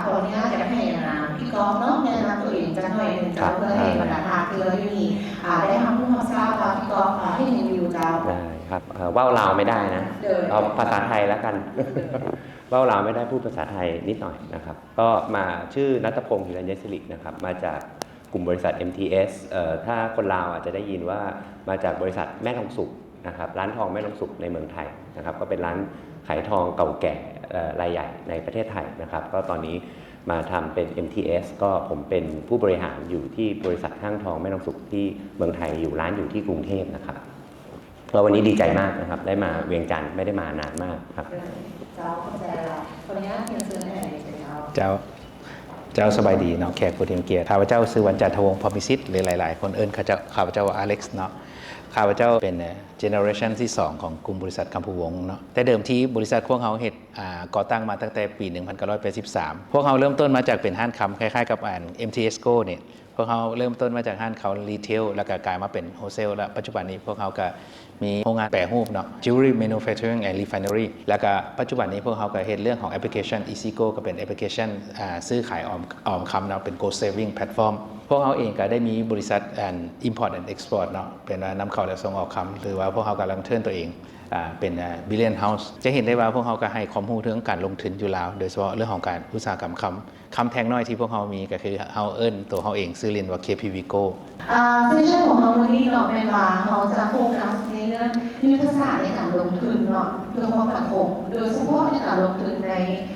ຂໍອະນຸຍາດຢາກໃຫ້ ອ່າ ພີ່ກອບເນາະ ແນະນຳຕົວເອງຈັກໜ້ອຍໜຶ່ງ ເຈົ້າ ເພື່ອໃຫ້ບັນດາທ່ານທີ່ເບິ່ງຢູ່ນີ້ ອ່າ ໄດ້ຮັບຮູ້ຮັບຊາບວ່າພີ່ກອບ ອ່າ ເຮັດຫຍັງຢູ່ເຈົ້າ. ໄດ້ຄັບ ເອີ ເວົ້າລາວໄມ່ໄດ້ນະ ເອີ ເອົາພາສາໄທແລ້ວກັນ ເວົ້າລາວໄມ່ໄດ້ ພູດພາສາໄທນິດໜ້ອຍນະຄັບ. ກໍມາ ຊື່ ນັດຕະພົງ ຫິລັນຍະສິລິ ນະຄັບ ມາຈາກກຸ່ມບໍລິສັດ ເອັມທີເອສ ເອີ ຖ້າຄົນລາວອາດຈະໄດ້ຍິນວ່າມາຈາກບໍລິສັດແມ່ທອງສຸກ ນະຄັບ ຮ້ານທອງແມ່ທອງສຸກໃນເມືອງໄທນະຄັບ ກໍເປັນຮ້ານຂາຍທອງເກົ່າແກ່ ເອີ ລາຍໃຫຍ່ໃນປະເທດໄທນະຄັບ. ກໍຕອນນີ້ມາທຳເປັນ ເອັມທີເອສ ກໍຜົມເປັນຜູ້ບໍລິຫານຢູ່ທີ່ບໍລິສັດຫ້າງທອງແມ່ທອງສຸກທີ່ເມືອງໄທ ຢູ່ ຮ້ານຢູ່ທີ່ກຸງເທບນະຄັບ. ກໍວັນນີ້ດີໃຈມາກນະຄັບ ໄດ້ມາວຽງຈັນ ໄມ່ໄດ້ມານານມາກຄັບ. ເຈົ້າ ຂອບໃຈຫຼາຍ. ຂໍອະນຸຍາດຮຽນເຊີນແຂກເຈົ້າ. ເຈົ້າ ເຈົ້າ ສະບາຍດີເນາະ ແຂກຜູ້ທີ່ມີກຽດ. ຂ້າພະເຈົ້າຊື່ ວັນຈັນທະວົງ ພ້ອມພິສິດ ຫຼື ຫຼາຍໆຄົນເອີ້ນຂ້າພະເຈົ້າ ຂ້າພະເຈົ້າວ່າ ອາເລັກ ເນາະ. ຂ້າພະເຈົ້າເປັນ ເອີ ເຈເນເຣຊັນທີສອງຂອງກຸ່ມບໍລິສັດກຳພູວົງເນາະ. ແຕ່ເດີມທີບໍລິສັດພວກເຮົາເຮັດ ອ່າ ກໍ່ຕັ້ງມາຕັ້ງແຕ່ປີໜຶ່ງພັນເກົ້າຮ້ອຍແປດສິບສາມ. ພວກເຮົາເລີ່ມຕົ້ນມາຈາກເປັນຮ້ານຄຳ ຄ້າຍໆກັບອັນ ເອັມທີເອສ ໂກ ນີ້. ພວກເຮົາເລີ່ມຕົ້ນມາຈາກຮ້ານຄຳ ຣີເທວ ແລ້ວກໍກາຍມາເປັນໂຮເຊວ ແລ້ວປັດຈຸບັນນີ້ພວກເຮົາກໍມີໂຮງງານແປຮູບເນາະ Jewelry Manufacturing and Refinery ແລ້ວກໍປັດຈຸບັນນີ້ພວກເຮົາກໍເຮັດເລື່ອງຂອງແອັບພລິເຄຊັນ ອີຊີໂກ ກໍເປັນແອັບພລິເຄຊັນ ອ່າ ຊື້ຂາຍອອມ ອອມຄຳເນາະ ເປັນ Gold Saving Platform. ພວກເຮົາເອງກໍໄດ້ມີບໍລິສັດ ອັນ Import and Export ເນາະ ເປັນວ່ານຳເຂົ້າ ແລະ ສົ່ງອອກຄຳ ຫຼືວ່າພວກເຮົາກຳລັງເທີນຕົວເອງ ອ່າ ເປັນ ອ່າ Billion House. ຈະເຫັນໄດ້ວ່າພວກເຮົາກໍໃຫ້ຄວາມຮູ້ເຖິງການລົງທຶນຢູ່ລາວ ໂດຍສະເພາະເລື່ອງຂອງການອຸດສາຫະກຳຄຳ. ຄຳແທ່ງນ້ອຍທີ່ພວກເຮົາມີກໍຄືເຮົາເອີ້ນຕົວເຮົາເອງຊື່ຫຼິ້ນວ່າ ເຄ ພີ ວີ ໂກລ. ອ່າ ເຊັສຊັນຂອງເຮົາມື້ນີ້ເນາະ ແມ່ນວ່າເຮົາຈະໂຟກັສໃນເລື່ອງຍຸດທະສາດໃນການລົງທຶນເນາະ ເພື່ອຄວາມໝັ້ນຄົງ ໂດຍສະເພາະໃນການລົງທຶນໃນ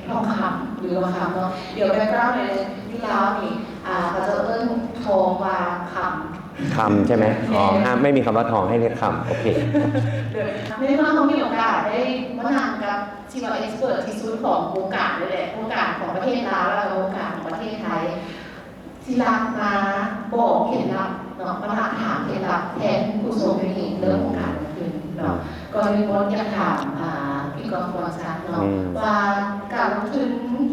ທອງຄຳ ຫຼືວ່າຄຳເນາະ. ດຽວແບັກກຣາວໃນຢູ່ລາວນີ້ ອ່າ ເຂົາເຈົ້າເອີ້ນທອງວ່າຄຳ ຄຳໃຊ່ໄໝ? ແມ່ນ. ອໍ ຫ້າມ ໄມ່ມີຄຳວ່າທອງ ໃຫ້ຮຽກຄຳ. ໂອເຄ. ໃນເມື່ອເຮົາມີໂອກາດໄດ້ມານັ່ງກັບ ທີ່ວ່າເອັກສະເປີດທີ່ສຸດຂອງວົງການນີ້ແຫຼະ ວົງການຂອງປະເທດລາວ ແລ້ວກໍວົງການຂອງປະເທດໄທ ທີ່ລັກມາບອກເຄັດລັບເນາະ ມາຖາມເຄັດລັບແທນຜູ້ຊົມຢູ່ນີ້ ເລື່ອງຂອງການລົງທຶນເນາະ. ກ່ອນອື່ນໝົດຢາກຖາມ ອ່າ ພີ່ກອບ ພອນສັກເນາະ ອືມ ວ່າການລົງທຶນ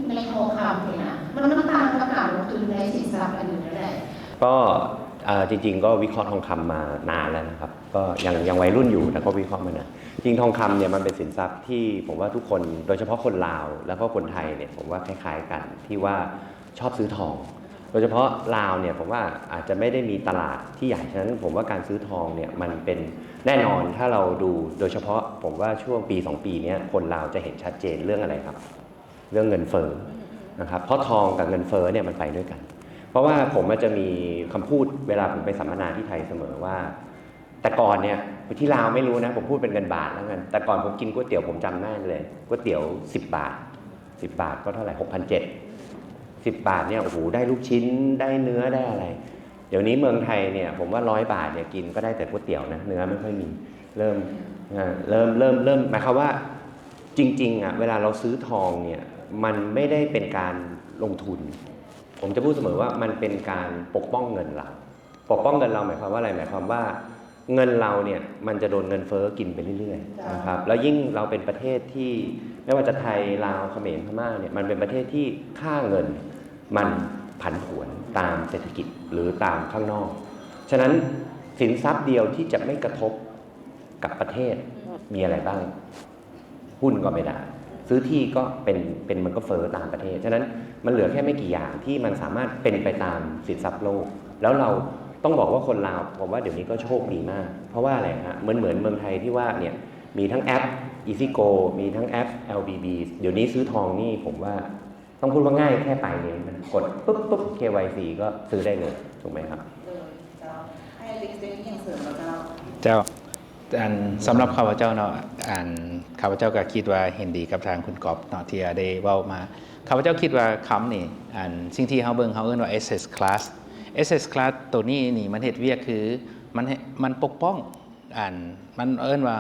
ໃນທອງຄຳນີ້ນະ ມັນ ມັນຕ່າງກັບການລົງທຶນໃນສິນຊັບອັນອື່ນແນວໃດ? ກໍ ເອີ ຈິງໆ ກໍວິເຄາະທອງຄຳມານານແລ້ວນະຄັບ ກໍຍັງ ຍັງໄວລຸ້ນຢູ່ ແຕ່ກໍວິເຄາະມານານ. ຈິງທອງຄຳເນ່ຍ ມັນເປັນສິນຊັບທີ່ຜົມວ່າທຸກຄົນ ໂດຍສະເພາະຄົນລາວ ແລ້ວກໍຄົນໄທເນ່ຍ ຜົມວ່າຄ້າຍໆກັນ ທີ່ວ່າຊອບຊື້ທອງ. ໂດຍສະເພາະລາວເນ່ຍ ຜົມວ່າອາດຈະໄມ່ໄດ້ມີຕະຫຼາດທີ່ໃຫຍ່ ສະນັ້ນຜົມວ່າການຊື້ທອງເນ່ຍ ມັນເປັນ ແນ່ນອນ ຖ້າເຮົາດູ ໂດຍສະເພາະຜົມວ່າຊ່ວງປີສອງປີເນີ້ຍ ຄົນລາວຈະເຫັນຊັດເຈນເລື່ອງອະໄລຄັບ? ເລື່ອງເງິນເຟີ້ນະຄັບ ເພາະທອງກັບເງິນເຟີ້ເນ່ຍມັນໄປດ້ວຍກັນ. ເພາະວ່າຜົມອາດຈະມີຄຳພູດ ເວລາຜົມໄປສຳມະນາທີ່ໄທສະເໝີວ່າ ແຕ່ກ່ອນເນ່ຍ ທີ່ລາວໄມ່ຮູ້ນະ ຜົມພູດເປັນເງິນບາດແລ້ວກັນ ແຕ່ກ່ອນຜົມກິນກ໋ວຍຕຽວ ຜົມຈຳໄດ້ເລີຍ ກ໋ວຍຕຽວສິບບາດ ສິບບາດກໍເທົ່າໃດ ຫົກພັນເຈັດ ສິບບາດເນ່ຍ ໂອ້ໂຫ ໄດ້ລູກຊິ້ນ ໄດ້ເນື້ອ ໄດ້ອະໄລ. ດຽວນີ້ເມືອງໄທເນ່ຍ ຜົມວ່າຮ້ອຍບາດເນ່ຍ ກິນກໍໄດ້ແຕ່ກ໋ວຍຕຽວນະ ເນື້ອໄມ່ຄ່ອຍມີ. ເລີ່ມ ເລີ່ມ ເລີ່ມ ເລີ່ມ ໝາຍຄວາມວ່າ ຈິງໆ ອະ ເວລາເຮົາຊື້ທອງເນ່ຍ ມັນໄມ່ໄດ້ເປັນການລົງທຶນ. ຜົມຈະພູດສະເໝີວ່າມັນເປັນການປົກປ້ອງເງິນເຮົາ. ປົກປ້ອງເງິນເຮົາໝາຍຄວາມວ່າອະໄລ? ໝາຍຄວາມວ່າເງິນເຮົາເນ່ຍ ມັນຈະໂດນເງິນເຟີ້ກິນໄປເລື້ອຍໆ ນະຄັບ ແລ້ວຍິ່ງເຮົາເປັນປະເທດທີ່ ໄມ່ວ່າຈະໄທ ລາວ ຂະເໝນ ພະມ້າເນ່ຍ ມັນເປັນປະເທດທີ່ຄ່າເງິນມັນຜັນຜວນຕາມເສດຖະກິດ ຫຼື ຕາມຂ້າງນອກ. ສະນັ້ນ ສິນຊັບດຽວທີ່ຈະໄມ່ກະທົບກັບປະເທດມີອະໄລບ້າງ? ຫຸ້ນກໍໄມ່ໄດ້ ຊື້ທີ່ກໍເປັນ ເປັນ ມັນກໍເຟີ້ຕາມປະເທດ. ສະນັ້ນ ມັນເຫຼືອແຄ່ໄມ່ກີ່ຢ່າງທີ່ມັນສາມາດເປັນໄປຕາມສິນຊັບໂລກ ແລ້ວເຮົາຕ້ອງບອກວ່າຄົນລາວ ຜົມວ່າດຽວນີ້ກໍໂຊກດີມາກ. ເພາະວ່າອະໄລຮະ? ມັນເໝືອນເມືອງໄທທີ່ວ່າເນ່ຍ ມີທັງແອັບ ອີຊີໂກ ມີທັງແອັບ ແອລບີບີ ດຽວນີ້ຊື້ທອງນີ້ ຜົມວ່າ ຕ້ອງພູດວ່າງ່າຍແຄ່ໄປນີ້ ມັນກົດປຶບປຶບ ເຄວາຍຊີ ກໍຊື້ໄດ້ເລີຍ ຖືກໄໝຄັບ? ໂດຍ ເຈົ້າ ໃຫ້ເລັກເດມີຫຍັງເສີມບໍ່ເຈົ້າ? ເຈົ້າ ອັນ ສຳລັບຂ້າພະເຈົ້າເນາະ ອັນ ຂ້າພະເຈົ້າກໍຄິດວ່າເຫັນດີກັບທາງຄຸນກອບເນາະ ທີ່ໄດ້ເວົ້າມາ. ຂ້າພະເຈົ້າຄິດວ່າຄຳນີ້ ອັນ ສິ່ງທີ່ເຮົາເບິ່ງ ເຮົາເອີ້ນວ່າ asset class. Asset class ໂຕນີ້ນີ້ ມັນເຮັດວຽກຄື ມັນ ມັນປົກປ້ອງ ອັນ ມັນເອີ້ນວ່າ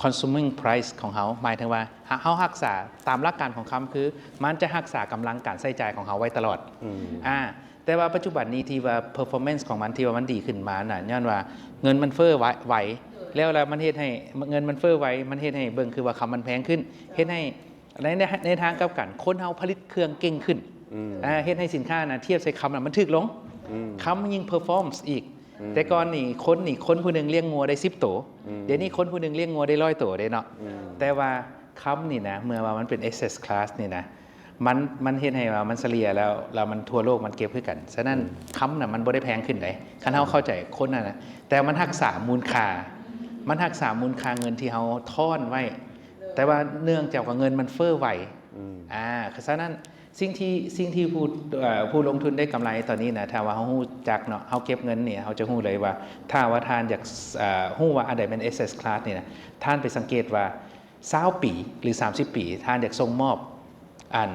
consuming price ຂອງເຮົາ ໝາຍເຖິງວ່າ ເຮົາ ເຮົາຮັກສາ ຕາມຫຼັກການຂອງຄຳ ຄື ມັນຈະຮັກສາກຳລັງການໃຊ້ຈ່າຍຂອງເຮົາໄວ້ຕະຫຼອດ. ອືມ ອາ ແຕ່ວ່າປັດຈຸບັນນີ້ທີ່ວ່າ performance ຂອງມັນ ທີ່ວ່າມັນດີຂຶ້ນມານະ ຍ້ອນວ່າເງິນມັນເຟີ້ໄວ ໄວ ແລ້ວລະມັນເຮັດໃຫ້ ເງິນມັນເຟີ້ໄວ ມັນເຮັດໃຫ້ເບິ່ງຄືວ່າຄຳມັນແພງຂຶ້ນ ເຮັດໃຫ້ ໃນ ໃນ ໃນທາງກັບກັນ ຄົນເຮົາຜະລິດເຄື່ອງເກັ່ງຂຶ້ນ ອືມ ອາ ເຮັດໃຫ້ສິນຄ້ານະ ທຽບໃສ່ຄຳນະ ມັນຖືກລົງ ອືມ ຄຳຍິ່ງ perform ອີກ ອືມ ແຕ່ກ່ອນນີ້ ຄົນນີ້ ຄົນຜູ້ໜຶ່ງລ້ຽງງົວໄດ້ສິບໂຕ ອືມ ດຽວນີ້ຄົນຜູ້ໜຶ່ງລ້ຽງງົວໄດ້ຮ້ອຍໂຕເດ້ເນາະ ອືມ ແຕ່ວ່າຄຳນີ້ນະ ເມື່ອວ່າມັນເປັນ asset class ນີ້ນະ ມັນ ມັນເຮັດໃຫ້ວ່າມັນສະເລ່ຍແລ້ວ ແລ້ວມັນທົ່ວໂລກມັນເກັບຄືກັນ. ສະນັ້ນ ອືມ ຄຳນະມັນບໍ່ໄດ້ແພງຂຶ້ນເດ້ ຄັນເຮົາເຂົ້າໃຈຄົນນັ້ນນະ ແຕ່ວ່າມັນຮັກສາມູນຄ່າ ມັນຮັກສາມູນຄ່າເງິນທີ່ເຮົາທ້ອນໄວ້ ແຕ່ວ່າເນື່ອງຈາກວ່າເງິນມັນເຟີ້ໄວ ອືມ ອາ ສະນັ້ນ ສິ່ງທີ່ ສິ່ງທີ່ຜູ້ ເອີ ຜູ້ລົງທຶນໄດ້ກຳໄລຕອນນີ້ນະ ຖ້າວ່າເຮົາຮູ້ຈັກເນາະ ເຮົາເກັບເງິນນີ້ ເຮົາຈະຮູ້ເລີຍວ່າ ຖ້າວ່າທ່ານຢາກ ເອີ ຮູ້ວ່າອັນໃດແມ່ນ asset class ນີ້ນະ ທ່ານໄປສັງເກດວ່າ ຊາວປີ ຫຼື ສາມສິບປີ ທ່ານຢາກສົ່ງມອບອັນ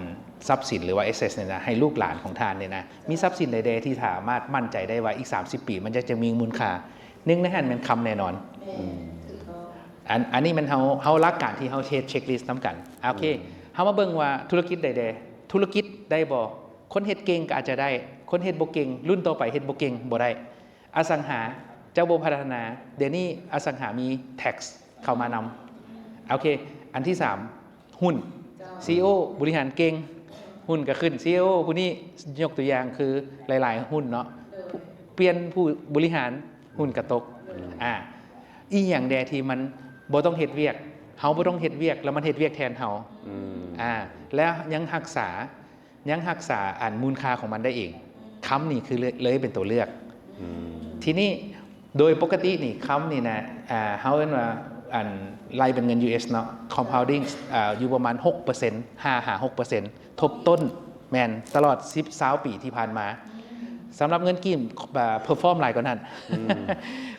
ຊັບສິນ ຫຼືວ່າ asset ນີ້ນະ ໃຫ້ລູກຫຼານຂອງທ່ານນີ້ນະ ມີຊັບສິນໃດແດ່ທີ່ສາມາດໝັ້ນໃຈໄດ້ວ່າອີກສາມສິບປີ ມັນຈະ ຈະມີມູນຄ່າ? ໜຶ່ງໃນຫັ້ນແມ່ນຄຳແນ່ນອນ. ແມ່ນ ອືມ ຖືກຕ້ອງ. ອັນ ອັນນີ້ແມ່ນເຮົາ ເຮົາຫຼັກການທີ່ເຮົາເຮັດ checklist ນຳກັນ. ໂອເຄ ອືມ ເຮົາມາເບິ່ງວ່າທຸລະກິດໃດແດ່ ທຸລະກິດໄດ້ບໍ່? ຄົນເຮັດເກັ່ງກໍອາດຈະໄດ້ ຄົນເຮັດບໍ່ເກັ່ງ ລຸ້ນຕໍ່ໄປເຮັດບໍ່ເກັ່ງບໍ່ໄດ້. ອະສັງຫາ ເຈົ້າບໍ່ພັດທະນາ ດຽວນີ້ອະສັງຫາມີ tax ເຂົ້າມານຳ. ໂອເຄ ອັນທີສາມ ຫຸ້ນ ເຈົ້າ ຊີອີໂອ ບໍລິຫານເກັ່ງ ຫຸ້ນກໍຂຶ້ນ ຊີອີໂອ ຜູ້ນີ້ ຍົກຕົວຢ່າງຄືຫຼາຍໆຫຸ້ນເນາະ ໂດຍ ປ່ຽນຜູ້ບໍລິຫານ ຫຸ້ນກໍຕົກ. ອືມ ອາ ອີ່ຫຍັງແດ່ທີ່ມັນບໍ່ຕ້ອງເຮັດວຽກ ເຮົາບໍ່ຕ້ອງເຮັດວຽກ ແລ້ວມັນເຮັດວຽກແທນເຮົາ? ອືມ ອາ ແລ້ວຍັງຮັກສາ ຍັງຮັກສາອັນມູນຄ່າຂອງມັນໄດ້ເອງ ຄຳນີ້ຄືເລີຍ ເລີຍເປັນຕົວເລືອກ. ອືມ ທີນີ້ໂດຍປົກກະຕິນີ້ ຄຳນີ້ນະ ອາ ເຮົາເອີ້ນວ່າ ອັນ ໄລ່ເປັນເງິນ US ເນາະ compounding ອາ ຢູ່ປະມານ ຫົກເປີເຊັນ ຫ້າຫາຫົກເປີເຊັນ ທົບຕົ້ນ ແມ່ນ ຕະຫຼອດສິບ ຊາວປີທີ່ຜ່ານມາ. ສຳລັບເງິນກີບ ອາ perform ຫຼາຍກວ່ານັ້ນ ອືມ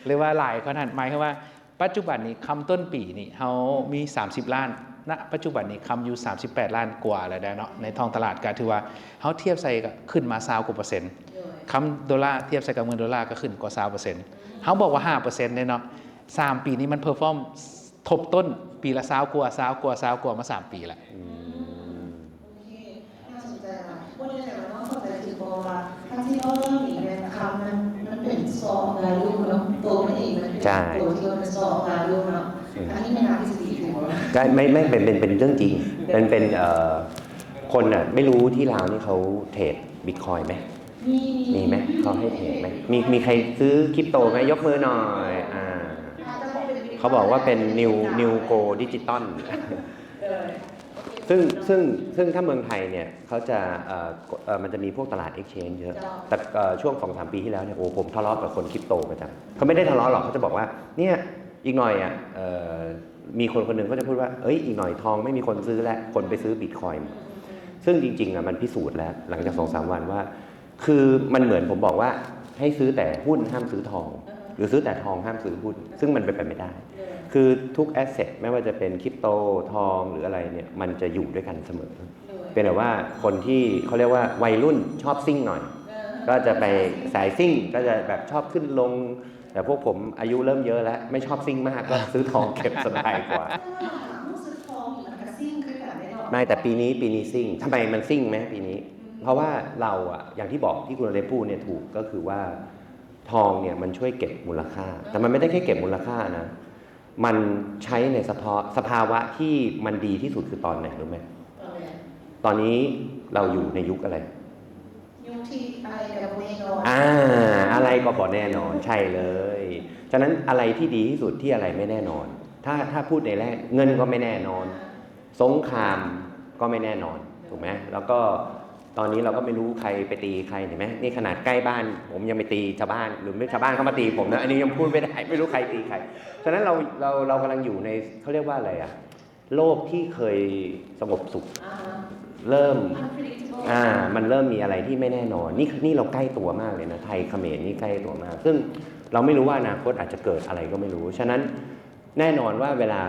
ຫຼືວ່າຫຼາຍກວ່ານັ້ນ ໝາຍຄວາມວ່າ ປັດຈຸບັນນີ້ ຄຳຕົ້ນປີນີ້ເຮົາມີສາມສິບລ້ານ ນະປັດຈຸບັນນີ້ຄຳຢູ່ສາມສິບແປດລ້ານກວ່າແລ້ວເນາະ ໃນທ້ອງຕະຫຼາດ ກໍຖືວ່າເຮົາທຽບໃສ່ກໍຂຶ້ນມາຊາວກວ່າເປີເຊັນ ໂດຍ ຄຳໂດລາທຽບໃສ່ກັບເງິນໂດລາກໍຂຶ້ນກວ່າຊາວເປີເຊັນ ເຮົາບອກວ່າຫ້າເປີເຊັນເດ້ເນາະ ສາມປີນີ້ມັນ perform ທົບຕົ້ນປີລະຊາວກວ່າ ຊາວກວ່າ ຊາວກວ່າ ມາສາມປີລະ. ອືມ ໂອເຄ ໜ້າສົນໃຈຫຼາຍ ບໍ່ແນ່ໃຈວ່ານ້ອງເຂົ້າໃຈຖືກບໍ່ວ່າ Casino ເລື່ອງນີ້ແມ່ນຄຳມັນ ມັນເປັນ soft value ເນາະ ຕົວມັນເອງມັນເປັນ ໃຊ່ ຕົວທີ່ວ່າເປັນ soft value ເນາະ ອືມ ອັນນີ້ແມ່ນ hard dispute ຖືກບໍ່? ໃຊ່ ໄມ່ ໄມ່ ເປັນ ເປັນ ເປັນເລື່ອງຈິງ ເປັນ ເປັນ ເອີ ຄົນນະ ໄມ່ຮູ້ທີ່ລາວນີ້ເຂົາເທຣດ Bitcoin ໄໝ? ມີ ມີ ມີໄໝ? ເຂົາໃຫ້ເທຣດໄໝ? ມີ ມີໃຄຊື້ crypto ໄໝ? ຍົກມືໜ່ອຍ ອາ ເຂົາບອກວ່າເປັນ new new gold digital ເອີ ຊຶ່ງ ຊຶ່ງ ຊຶ່ງຖ້າເມືອງໄທເນ່ຍ ເຂົາຈະ ເອີ ເອີ ມັນຈະມີພວກຕະຫຼາດ exchange ເຍອະ ເຈົ້າ ແຕ່ ເອີ ຊ່ວງສອງສາມປີທີ່ແລ້ວເນ່ຍ ໂອ້ ຜົມທະເລາະກັບຄົນ crypto ປະຈຳ ເຂົາໄມ່ໄດ້ທະເລາະຫຼອກ ເຂົາຈະບອກວ່າ ເນ່ຍ ອີກໜ່ອຍອະ ເອີ ມີຄົນຄົນໜຶ່ງເຂົາຈະພູດວ່າ ເອີຍ ອີກໜ່ອຍທອງໄມ່ມີຄົນຊື້ແລ້ວ ຄົນໄປຊື້ Bitcoin ຊຶ່ງຈິງໆອະ ມັນພິສູດແລ້ວ ຫຼັງຈາກສອງສາມວັນວ່າ ຄືມັນເໝືອນຜົມບອກວ່າ ໃຫ້ຊື້ແຕ່ຫຸ້ນຫ້າມຊື້ທອງ ຫຼືຊື້ແຕ່ທອງຫ້າມຊື້ຫຸ້ນ ຊຶ່ງມັນເປັນໄປໄມ່ໄດ້ ຄືທຸກ asset ແມ່ວ່າຈະເປັນ crypto ທອງ ຫຼືອະໄລເນ່ຍ ມັນຈະຢູ່ດ້ວຍກັນສະເໝີ ເປັນແບບວ່າຄົນທີ່ເຂົາຮຽກວ່າໄວລຸ້ນຊອບຊິ່ງໜ່ອຍ ກໍຈະໄປສາຍຊິ່ງ ກໍຈະແບບຊອບຂຶ້ນລົງ ແຕ່ພວກຜົມອາຍຸເລີ່ມເຍອະແລ້ວ ໄມ່ຊອບຊິ່ງມາກ ກໍຊື້ທອງເກັບສະບາຍກວ່າ. ແຕ່ວ່າຮູ້ສຶກທອງນີ້ມັນກໍຊິ່ງຄືກັນເດ້ເນາະ. ໄມ່ ແຕ່ປີນີ້ ປີນີ້ຊິ່ງ. ທຳໄມມັນຊິ່ງໄໝ ປີນີ້? ອືມ ເພາະວ່າເຮົາອະ ຢ່າງທີ່ບອກ ທີ່ຄຸນເລຍພູດເນ່ຍ ຖືກ ກໍຄືວ່າທອງເນ່ຍມັນຊ່ວຍເກັບມູນລະຄ່າ ແຕ່ມັນໄມ່ໄດ້ແຄ່ເກັບມູນລະຄ່ານະ ມັນໃຊ້ໃນສະເພາະ ສະພາວະທີ່ມັນດີທີ່ສຸດຄືຕອນໄຫນ ຮູ້ໄໝ? ຕອນນີ້ເຮົາຢູ່ໃນຍຸກອະໄລ? ຍຸກທີ່ອະໄລກໍບໍ່ແນ່ນອນ. ອາ ອະໄລກໍບໍ່ແນ່ນອນ ໃຊ່ເລີຍ. ສະນັ້ນ ອະໄລທີ່ດີທີ່ສຸດ ທີ່ອະໄລໄມ່ແນ່ນອນ ຖ້າ ຖ້າພູດໃນແລກ ເງິນກໍໄມ່ແນ່ນອນ ສົງຄາມກໍໄມ່ແນ່ນອນ ຖືກໄໝ? ແລ້ວກໍຕອນນີ້ເຮົາກໍໄມ່ຮູ້ໃຄໄປຕີໃຄ ເຫັນໄໝ? ນີ້ຂະໜາດໃກ້ບ້ານ ຜົມຍັງໄປຕີຊາວບ້ານ ຫຼື ຊາວບ້ານເຂົາມາຕີຜົມນະ ອັນນີ້ຍັງພູດໄມ່ໄດ້ ໄມ່ຮູ້ໃຄຕີໃຄ. ສະນັ້ນ ເຮົາ ເຮົາ ເຮົາກຳລັງຢູ່ໃນ ເຂົາຮຽກວ່າອະໄລອະ? ໂລກທີ່ເຄີຍສະຫງົບສຸກ ອ່າຮະ ເລີ່ມ ມັນ unpredictable ອ່າ ມັນເລີ່ມມີອະໄລທີ່ໄມ່ແນ່ນອນ. ນີ້ ນີ້ເຮົາໃກ້ຕົວມາກເລີຍນະ ໄທ ຂະເໝນນີ້ໃກ້ຕົວມາກ ຊຶ່ງເຮົາໄມ່ຮູ້ວ່າອະນາຄົດອາດຈະເກີດອະໄລກໍໄມ່ຮູ້. ສະນັ້ນ ແນ່ນອນວ່າເວລາ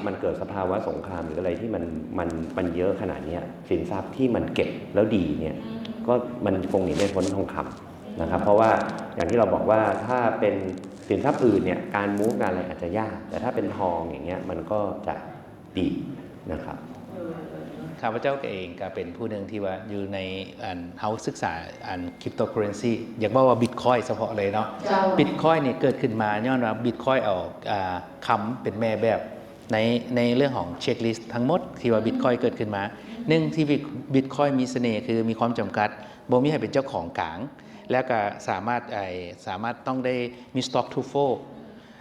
ມັນເກີດສະພາວະສົງຄາມ ຫຼື ອະໄລທີ່ມັນ ມັນ ມັນເຍອະຂະໜາດເນີ້ຍ ສິນຊັບທີ່ມັນເກັບແລ້ວດີເນີ້ຍ ອືມ ກໍມັນຄົງໜີໄມ່ພົ້ນທອງຄຳນະຄັບ. ເພາະວ່າຢ່າງທີ່ເຮົາບອກວ່າ ຖ້າເປັນສິນຊັບອື່ນເນີ້ຍ ການ move ການອະໄລອາດຈະຍາກ ແຕ່ຖ້າເປັນທອງຢ່າງເงี้ຍ ມັນກໍຈະ ດີນະຄັບ. ຂ້າພະເຈົ້າເອງກໍເປັນຜູ້ໜຶ່ງທີ່ວ່າຢູ່ໃນ ອັນ ເຮົາສຶກສາ ອັນ cryptocurrency ຢາກເວົ້າວ່າ Bitcoin ສະເພາະເລີຍເນາະ. ເຈົ້າ Bitcoin ນີ້ເກີດຂຶ້ນມາຍ້ອນວ່າ Bitcoin ເອົາ ອາ ຄຳເປັນແມ່ແບບໃນ ໃນເລື່ອງຂອງ checklist ທັງໝົດທີ່ວ່າ Bitcoin ເກີດຂຶ້ນມາ. ໜຶ່ງ ທີ່ Bitcoin ມີສະເໜ່ຄືມີຄວາມຈຳກັດ ບໍ່ມີໃຜເປັນເຈົ້າຂອງກາງ ແລ້ວກໍສາມາດ ໄອ້ ສາມາດຕ້ອງໄດ້ມີ stock to flow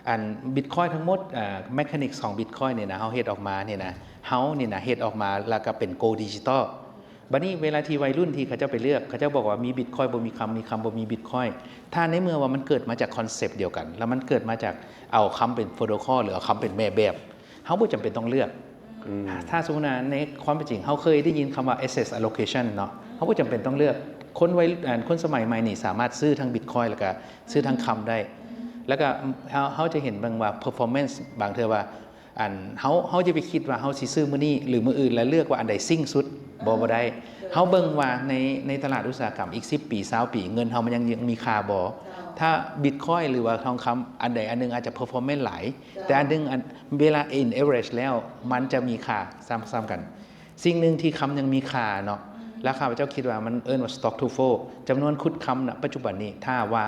ອັນ Bitcoin ທັງໝົດ ເອີ mechanics ຂອງ Bitcoin ນີ້ນະ ເຮົາເຮັດອອກມານີ້ນະ ເຮົານີ້ນະເຮັດອອກມາແລ້ວກໍເປັນ gold digital ບັດນີ້ເວລາທີ່ໄວລຸ້ນທີ່ເຂົາເຈົ້າໄປເລືອກ ເຂົາເຈົ້າບອກວ່າມີບິດຄອຍບໍ່ມີຄຳ ມີຄຳບໍ່ມີບິດຄອຍ. ຖ້າໃນເມື່ອວ່າມັນເກີດມາຈາກຄອນເຊັບດຽວກັນ ແລ້ວມັນເກີດມາຈາກເອົາຄຳເປັນໂປຣໂຕຄອລ ຫຼືເອົາຄຳເປັນແມ່ແບບ ເຮົາບໍ່ຈຳເປັນຕ້ອງເລືອກ. ອືມ ຖ້າສົມມຸດວ່າໃນຄວາມເປັນຈິງ ເຮົາເຄີຍໄດ້ຍິນຄຳວ່າ asset allocation ເນາະ ເຮົາບໍ່ຈຳເປັນຕ້ອງເລືອກ. ຄົນໄວ ອັນ ຄົນສະໄໝໃໝ່ນີ້ສາມາດຊື້ທັງບິດຄອຍ ແລ້ວກະຊື້ທັງຄຳໄດ້. ແລ້ວກະເຮົາ ເຮົາຈະເຫັນເບິ່ງວ່າ performance ບາງເທື່ອວ່າ ອັນ ເຮົາ ເຮົາຈະໄປຄິດວ່າເຮົາຊິຊື້ມື້ນີ້ ຫຼື ມື້ອື່ນ ແລ້ວເລືອກວ່າອັນໃດຊິ່ງສຸດ ບໍ່ ບໍ່ໄດ້. ເຮົາເບິ່ງວ່າໃນ ໃນຕະຫຼາດອຸດສາຫະກຳອີກສິບປີ ຊາວປີ ເງິນເຮົາມັນຍັງ ຍັງມີຄ່າບໍ່? ຖ້າບິດຄອຍ ຫຼືວ່າທອງຄຳ ອັນໃດອັນໜຶ່ງອາດຈະ performance ຫຼາຍ ແຕ່ອັນໜຶ່ງ ອັນ ເວລາ in average ແລ້ວ ມັນຈະມີຄ່າສ່ຳ ສ່ຳກັນ. ສິ່ງໜຶ່ງທີ່ຄຳຍັງມີຄ່າເນາະ ແລ້ວຂ້າພະເຈົ້າຄິດວ່າມັນເອີ້ນວ່າ stock to flow ຈຳນວນຂຸດຄຳນະປັດຈຸບັນນີ້ ຖ້າວ່າ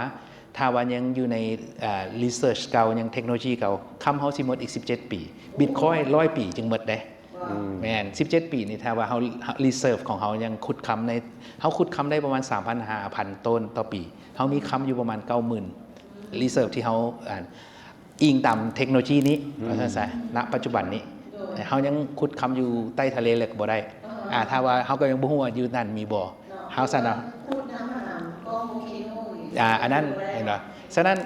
ຖ້າວ່າຍັງຢູ່ໃນ ເອີ research ເກົ່າ ຍັງເທັກໂນໂລຢີເກົ່າ ຄຳເຮົາຊິໝົດອີກສິບເຈັດປີ. ບິດຄອຍຮ້ອຍປີຈຶ່ງໝົດເດ້. ອືມ ແມ່ນ ສິບເຈັດປີນີ້ ຖ້າວ່າເຮົາ ເຮົາ reserve ຂອງເຮົາຍັງຂຸດຄຳໃນ ເຮົາຂຸດຄຳໄດ້ປະມານສາມພັນຫາຫ້າພັນໂຕນຕໍ່ປີ ເຮົາມີຄຳຢູ່ປະມານເກົ້າໝື່ນ reserve ທີ່ເຮົາ ອ່າ ອີງຕາມເທັກໂນໂລຢີນີ້ ອືມ ວ່າຊັ້ນຊະ ນະປັດຈຸບັນນີ້ ເຮົາຍັງຂຸດຄຳຢູ່ໃຕ້ທະເລເລິກບໍ່ໄດ້. ອາ ຖ້າວ່າເຮົາກໍຍັງບໍ່ຮູ້ວ່າຢູ່ນັ້ນມີບໍ່ ເຮົາຊັ້ນເນາະ ຂຸດນ້ຳຫັ້ນກໍບໍ່ເຄໂນ ອາ ອັນນັ້ນ ເຫັນບໍ່? ສະນັ້ນ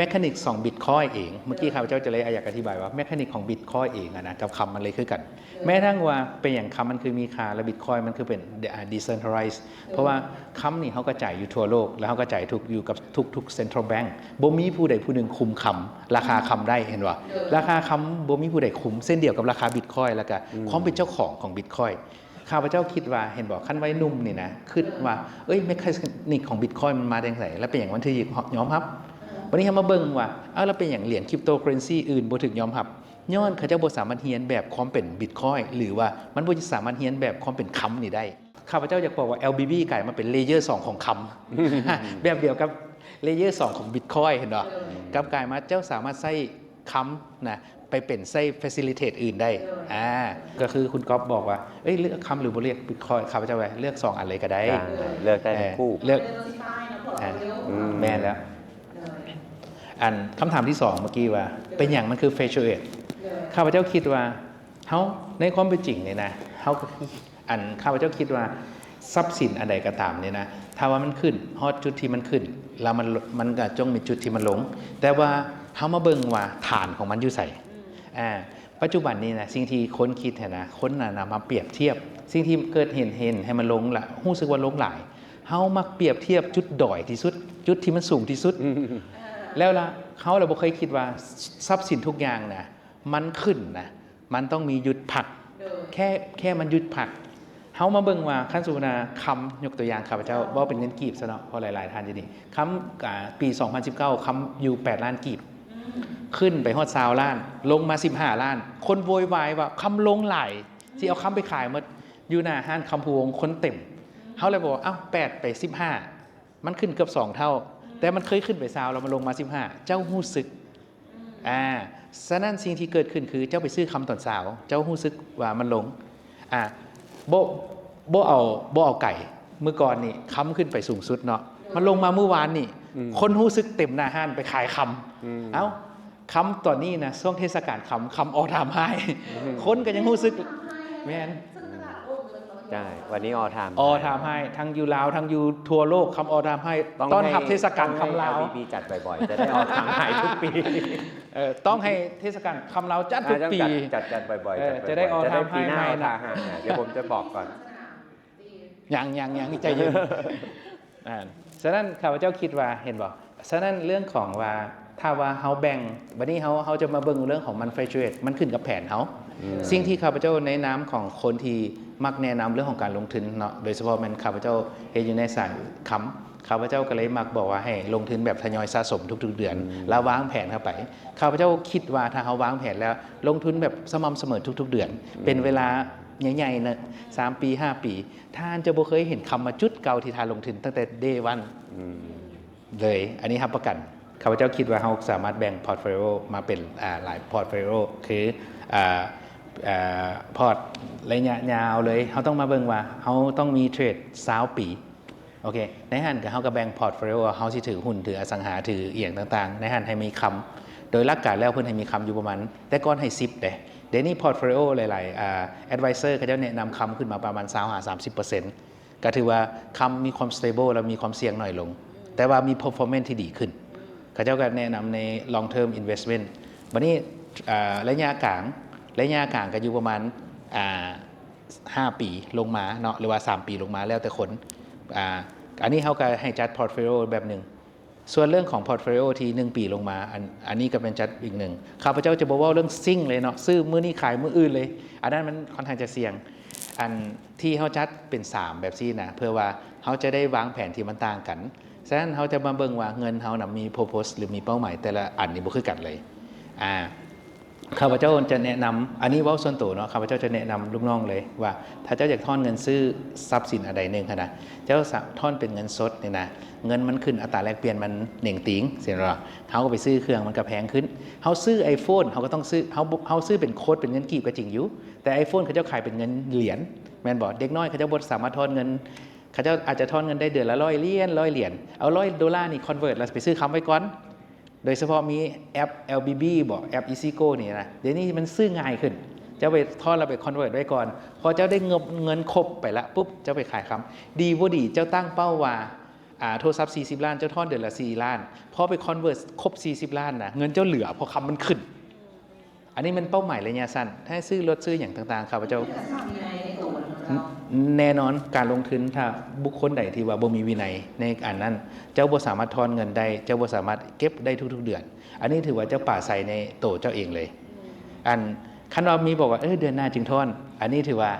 mechanics ຂອງບິດຄອຍເອງ ເມື່ອກີ້ຂ້າພະເຈົ້າຈະເລີຍຢາກອະທິບາຍວ່າ mechanics ຂອງບິດຄອຍເອງຫັ້ນນະ ກັບຄຳມັນເລີຍຄືກັນ. ແມ້ກະທັ່ງວ່າເປັນຫຍັງຄຳມັນຄືມີຄ່າ ແລະ ບິດຄອຍມັນຄືເປັນ ອາ decentralize ເພາະວ່າຄຳນີ້ເຮົາກະຈ່າຍຢູ່ທົ່ວໂລກ ແລະ ເຮົາກະຈ່າຍທຸກ ຢູ່ກັບທຸກໆ central bank ບໍ່ມີຜູ້ໃດຜູ້ໜຶ່ງຄຸມຄຳ ລາຄາຄຳໄດ້ ເຫັນບໍ່? ລາຄາຄຳບໍ່ມີຜູ້ໃດຄຸມ ເຊັ່ນດຽວກັບລາຄາບິດຄອຍ ແລ້ວກະ ອືມ ຄວາມເປັນເຈົ້າຂອງຂອງບິດຄອຍ. ຂ້າພະເຈົ້າຄິດວ່າ ເຫັນບໍ່ ຄັນໄວໜຸ່ມນີ້ນະ ຄິດວ່າ ເອີຍ mechanics ຂອງບິດຄອຍມັນມາແຕ່ໃສ ແລ້ວເປັນຫຍັງມັນຖືກຍອມຮັບ? ບັດນີ້ເຮົາມາເບິ່ງວ່າ ເອົ້າ ແລ້ວເປັນຫຍັງຫຼຽນ cryptocurrency ອື່ນບໍ່ຖືກຍອມຮັບ? ຍ້ອນເຂົາເຈົ້າບໍ່ສາມາດຮຽນແບບຄວາມເປັນບິດຄອຍ ຫຼືວ່າມັນບໍ່ສາມາດຮຽນແບບຄວາມເປັນຄຳນີ້ໄດ້. ຂ້າພະເຈົ້າຢາກບອກວ່າ LBB ກາຍມາເປັນ layer ສອງຂອງຄຳ ແບບດຽວກັບ layer ສອງຂອງບິດຄອຍ ເຫັນບໍ່? ກັບກາຍມາເຈົ້າສາມາດໃຊ້ຄຳນະ ໄປເປັນໃຊ້ facilitate ອື່ນໄດ້. ອາ ກໍຄືຄຸນກອບບອກວ່າ ເອີຍ ເລືອກຄຳ ຫຼື ບໍ່ເລືອກບິດຄອຍ ຂ້າພະເຈົ້າວ່າເລືອກສອງອັນເລີຍກໍໄດ້. ເລືອກໄດ້ທັງຄູ່ ເລືອກ ອາ ອືມ ແມ່ນແລ້ວ. ອັນ ຄຳຖາມທີສອງເມື່ອກີ້ວ່າ ເປັນຫຍັງມັນຄື fluctuate? ຂ້າພະເຈົ້າຄິດວ່າ ເຮົາ ໃນຄວາມເປັນຈິງນີ້ນະ ເຮົາກໍ ອັນ ຂ້າພະເຈົ້າຄິດວ່າຊັບສິນອັນໃດກໍຕາມນີ້ນະ ຖ້າວ່າມັນຂຶ້ນຮອດຈຸດທີ່ມັນຂຶ້ນ ແລ້ວມັນ ມັນກໍຈົ່ງມີຈຸດທີ່ມັນລົງ ແຕ່ວ່າເຮົາມາເບິ່ງວ່າຖານຂອງມັນຢູ່ໃສ. ອາ ປັດຈຸບັນນີ້ນະ ສິ່ງທີ່ຄົນຄິດຫັ້ນນະ ຄົນນະນຳມາປຽບທຽບ ສິ່ງທີ່ເກີດເຫັນ ເຫັນໃຫ້ມັນລົງ ລະຮູ້ສຶກວ່າລົງຫຼາຍ ເຮົາມັກປຽບທຽບຈຸດດອຍທີ່ສຸດ ຈຸດທີ່ມັນສູງທີ່ສຸດ ແລ້ວລະ ເຮົາລະບໍ່ເຄີຍຄິດວ່າຊັບສິນທຸກຢ່າງນະ ມັນຂຶ້ນນະ ມັນຕ້ອງມີຢຸດພັກ ແຄ່ ແຄ່ມັນຢຸດພັກ. ເຮົາມາເບິ່ງວ່າ ຄັນສົມມຸດວ່າຄຳ ຍົກຕົວຢ່າງ ຂ້າພະເຈົ້າເວົ້າເປັນເງິນກີບຊະເນາະ ເພາະຫຼາຍໆທ່ານຢູ່ນີ້ ຄຳ ອາ ປີສອງພັນສິບເກົ້າ ຄຳຢູ່ແປດລ້ານກີບ ຂຶ້ນໄປຮອດຊາວລ້ານ ລົງມາສິບຫ້າລ້ານ ຄົນໂວຍວາຍວ່າຄຳລົງຫຼາຍ ຊິເອົາຄຳໄປຂາຍໝົດ ຢູ່ໜ້າຮ້ານຄຳພູວົງຄົນເຕັມ. ເຮົາເລີຍບອກວ່າ ອ້າວ ແປດໄປສິບຫ້າ ມັນຂຶ້ນເກືອບສອງເທົ່າ ແຕ່ມັນເຄີຍຂຶ້ນໄປຊາວ ແລ້ວມັນລົງມາສິບຫ້າ ເຈົ້າຮູ້ສຶກ ອາ ສະນັ້ນສິ່ງທີ່ເກີດຂຶ້ນຄື ເຈົ້າໄປຊື້ຄຳຕອນເຊົ້າ ເຈົ້າຮູ້ສຶກວ່າມັນລົງ ອາ ບໍ່ ບໍ່ເອົາ ບໍ່ເອົາໄກ ມື້ກ່ອນນີ້ຄຳຂຶ້ນໄປສູງສຸດເນາະ ມັນລົງມາມື້ວານນີ້ ອືມ ຄົນຮູ້ສຶກເຕັມໜ້າຮ້ານໄປຂາຍຄຳ ອືມ ເອົ້າ ຄຳຕອນນີ້ນະ ຊ່ວງເທດສະການຄຳ ຄຳ all time high ອືມ ຄົນກໍຍັງຮູ້ສຶກ ແມ່ນ ໃຊ່ ວັນນີ້ all time high all time high ທັງຢູ່ລາວ ທັງຢູ່ທົ່ວໂລກ ຄຳ all time high ຕ້ອນຮັບເທດສະການຄຳລາວ ຕ້ອງໃຫ້ LBB ຈັດບໍ່ອຍໆ ຈະໄດ້ all time high ທຸກປີ. ເອີ ຕ້ອງໃຫ້ເທດສະການຄຳລາວຈັດທຸກປີ ຈັດ ຈັດ ຈັດບໍ່ອຍໆ ເອີ ຈັດບໍ່ອຍໆ ຈະໄດ້ all time high ໃໝ່ນະ ດຽວຜົມຈະບອກກ່ອນ ຍັງ ຍັງ ຍັງ ໃຈເຢັນ. ອາ ສະນັ້ນຂ້າພະເຈົ້າຄິດວ່າ ເຫັນບໍ່? ສະນັ້ນເລື່ອງຂອງວ່າ ຖ້າວ່າເຮົາແບ່ງ ບັດນີ້ເຮົາ ເຮົາຈະມາເບິ່ງເລື່ອງຂອງມັນ fluctuate ມັນຂຶ້ນກັບແຜນເຮົາ ອືມ ສິ່ງທີ່ຂ້າພະເຈົ້າໃນນາມຂອງຄົນທີ່ມັກແນະນຳເລື່ອງຂອງການລົງທຶນເນາະ ໂດຍສະເພາະແມ່ນຂ້າພະເຈົ້າເຮັດຢູ່ໃນສາຍຄຳ ຂ້າພະເຈົ້າກໍເລີຍມັກບອກວ່າໃຫ້ລົງທຶນແບບທະຍອຍສະສົມທຸກໆເດືອນ ອືມ ແລ້ວວາງແຜນເຂົ້າໄປ. ຂ້າພະເຈົ້າຄິດວ່າຖ້າເຮົາວາງແຜນແລ້ວລົງທຶນແບບສະໝ່ຳສະເໝີທຸກໆເດືອນ ອືມ ເປັນເວລາໃຫຍ່ໆນະ ສາມປີ ຫ້າປີ ທ່ານຈະບໍ່ເຄີຍເຫັນຄຳວ່າຈຸດເກົ່າທີ່ທ່ານລົງທຶນຕັ້ງແຕ່ day one ອືມ ເລີຍ ອັນນີ້ຮັບປະກັນ. ຂ້າພະເຈົ້າຄິດວ່າເຮົາສາມາດແບ່ງ portfolio ມາເປັນ ອາ ຫຼາຍ portfolio ຄື ອາ ອາ ພອດໄລຍະຍາວເລີຍ ເຮົາຕ້ອງມາເບິ່ງວ່າເຮົາຕ້ອງມີເທຣດຊາວປີ ໂອເຄ ໃນຫັ້ນກໍເຮົາກໍແບ່ງ portfolio ວ່າເຮົາຊິຖືຫຸ້ນ ຖືອະສັງຫາ ຖືອີ່ຫຍັງຕ່າງໆ ໃນຫັ້ນໃຫ້ມີຄຳ ໂດຍຫຼັກການແລ້ວເພິ່ນໃຫ້ມີຄຳຢູ່ປະມານ ແຕ່ກ່ອນໃຫ້ສິບເດ້ ດຽວນີ້ portfolio ຫຼາຍໆ ອ່າ advisor ເຂົາເຈົ້າແນະນຳຄຳຂຶ້ນມາປະມານ ຊາວຫ້າ ສາມສິບເປີເຊັນ ກໍຖືວ່າຄຳມີຄວາມ stable ແລະມີຄວາມສ່ຽງໜ້ອຍລົງ ແຕ່ວ່າມີ performance ທີ່ດີຂຶ້ນ ເຂົາເຈົ້າກໍແນະນຳໃນ long term investment ບັດນີ້ ອ່າ ໄລຍະກາງ ໄລຍະກາງກໍຢູ່ປະມານ ອ່າ ຫ້າປີລົງມາເນາະ ຫຼືວ່າສາມປີລົງມາ ແລ້ວແຕ່ຄົນ ອ່າ ອັນນີ້ເຮົາກໍໃຫ້ຈັດ portfolio ແບບໜຶ່ງ. ສ່ວນເລື່ອງຂອງ portfolio ທີ່ໜຶ່ງປີລົງມາ ອັນ ອັນນີ້ກໍແມ່ນຈັດອີກໜຶ່ງ. ຂ້າພະເຈົ້າຈະບໍ່ເວົ້າເລື່ອງ sink ເລີຍເນາະ ຊື້ມື້ນີ້ຂາຍມື້ອື່ນເລີຍ ອັນນັ້ນມັນຄ່ອນຂ້າງຈະສ່ຽງ. ອັນທີ່ເຮົາຈັດເປັນສາມແບບຊີ້ນະ ເພື່ອວ່າເຮົາຈະໄດ້ວາງແຜນທີ່ມັນຕ່າງກັນ. ສະນັ້ນເຮົາຈະມາເບິ່ງວ່າເງິນເຮົານະມີ purpose ຫຼືມີເປົ້າໝາຍແຕ່ລະອັນນີ້ບໍ່ຄືກັນເລີຍ. ອ່າ ຂ້າພະເຈົ້າຈະແນະນຳ ອັນນີ້ເວົ້າສ່ວນໂຕເນາະ ຂ້າພະເຈົ້າຈະແນະນຳລູກນ້ອງເລີຍວ່າ ຖ້າເຈົ້າຢາກຖອນເງິນຊື້ຊັບສິນອັນໃດໜຶ່ງຫັ້ນນະ ເຈົ້າສາ ຖອນເປັນເງິນສົດນີ້ນະ ເງິນມັນຂຶ້ນ ອັດຕາແລກປ່ຽນມັນເໜັງຕີງ ຊີ້ນະ ເຮົາກໍໄປຊື້ເຄື່ອງ ມັນກໍແພງຂຶ້ນ. ເຮົາຊື້ iPhone ເຮົາກໍຕ້ອງຊື້ ເຮົາ ເຮົາຊື້ເປັນໂຄດ ເປັນເງິນກີບກໍຈິງຢູ່ ແຕ່ iPhone ເຂົາເຈົ້າຂາຍເປັນເງິນຫຼຽນ ແມ່ນບໍ່? ເດັກນ້ອຍເຂົາເຈົ້າບໍ່ສາມາດຖອນເງິນ ເຂົາເຈົ້າອາດຈະຖອນເງິນໄດ້ເດືອນລະຮ້ອຍຫຼຽນ ຮ້ອຍຫຼຽນ ເອົາຮ້ອຍໂດລານີ້ convert ແລ້ວໄປຊື້ຄຳໄວ້ກ່ອນ. ໂດຍສະເພາະມີແອັບ ແອລບີບີ ບໍ ແອັບ EasyGo ນີ້ນະ ດຽວນີ້ມັນຊື້ງ່າຍຂຶ້ນ ເຈົ້າໄປຖອນແລ້ວໄປ convert ໄວ້ກ່ອນ ພໍເຈົ້າໄດ້ເງິບ ເງິນຄົບໄປລະປຸບ ເຈົ້າໄປຂາຍຄຳ. ດີບໍ່ດີ ເຈົ້າຕັ້ງເປົ້າວ່າ ອ່າ ໂທລະສັບສີ່ສິບລ້ານ ເຈົ້າຖອນເດືອນລະສີ່ລ້ານ ພໍໄປ convert ຄົບສີ່ສິບລ້ານນະ ເງິນເຈົ້າເຫຼືອ ເພາະຄຳມັນຂຶ້ນ. ອັນນີ້ແມ່ນເປົ້າໝາຍໄລຍະສັ້ນ ຖ້າຊື້ລົດຊື້ຫຍັງຕ່າງໆ ຂ້າພະເຈົ້າ ແນ່ນອນ ການລົງທຶນ ຖ້າບຸກຄົນໃດທີ່ວ່າບໍ່ມີວິໄນໃນອັນນັ້ນ ເຈົ້າບໍ່ສາມາດຖອນເງິນໄດ້ ເຈົ້າບໍ່ສາມາດເກັບໄດ້ທຸກໆເດືອນ. ອັນນີ້ຖືວ່າເຈົ້າປາໄສໃນໂຕເຈົ້າເອງເລີຍ. ອັນ ຄັນວ່າມີບອກວ່າ ເອີ ເດືອນໜ້າຈຶ່ງຖອນ ອັນນີ້ຖືວ່າ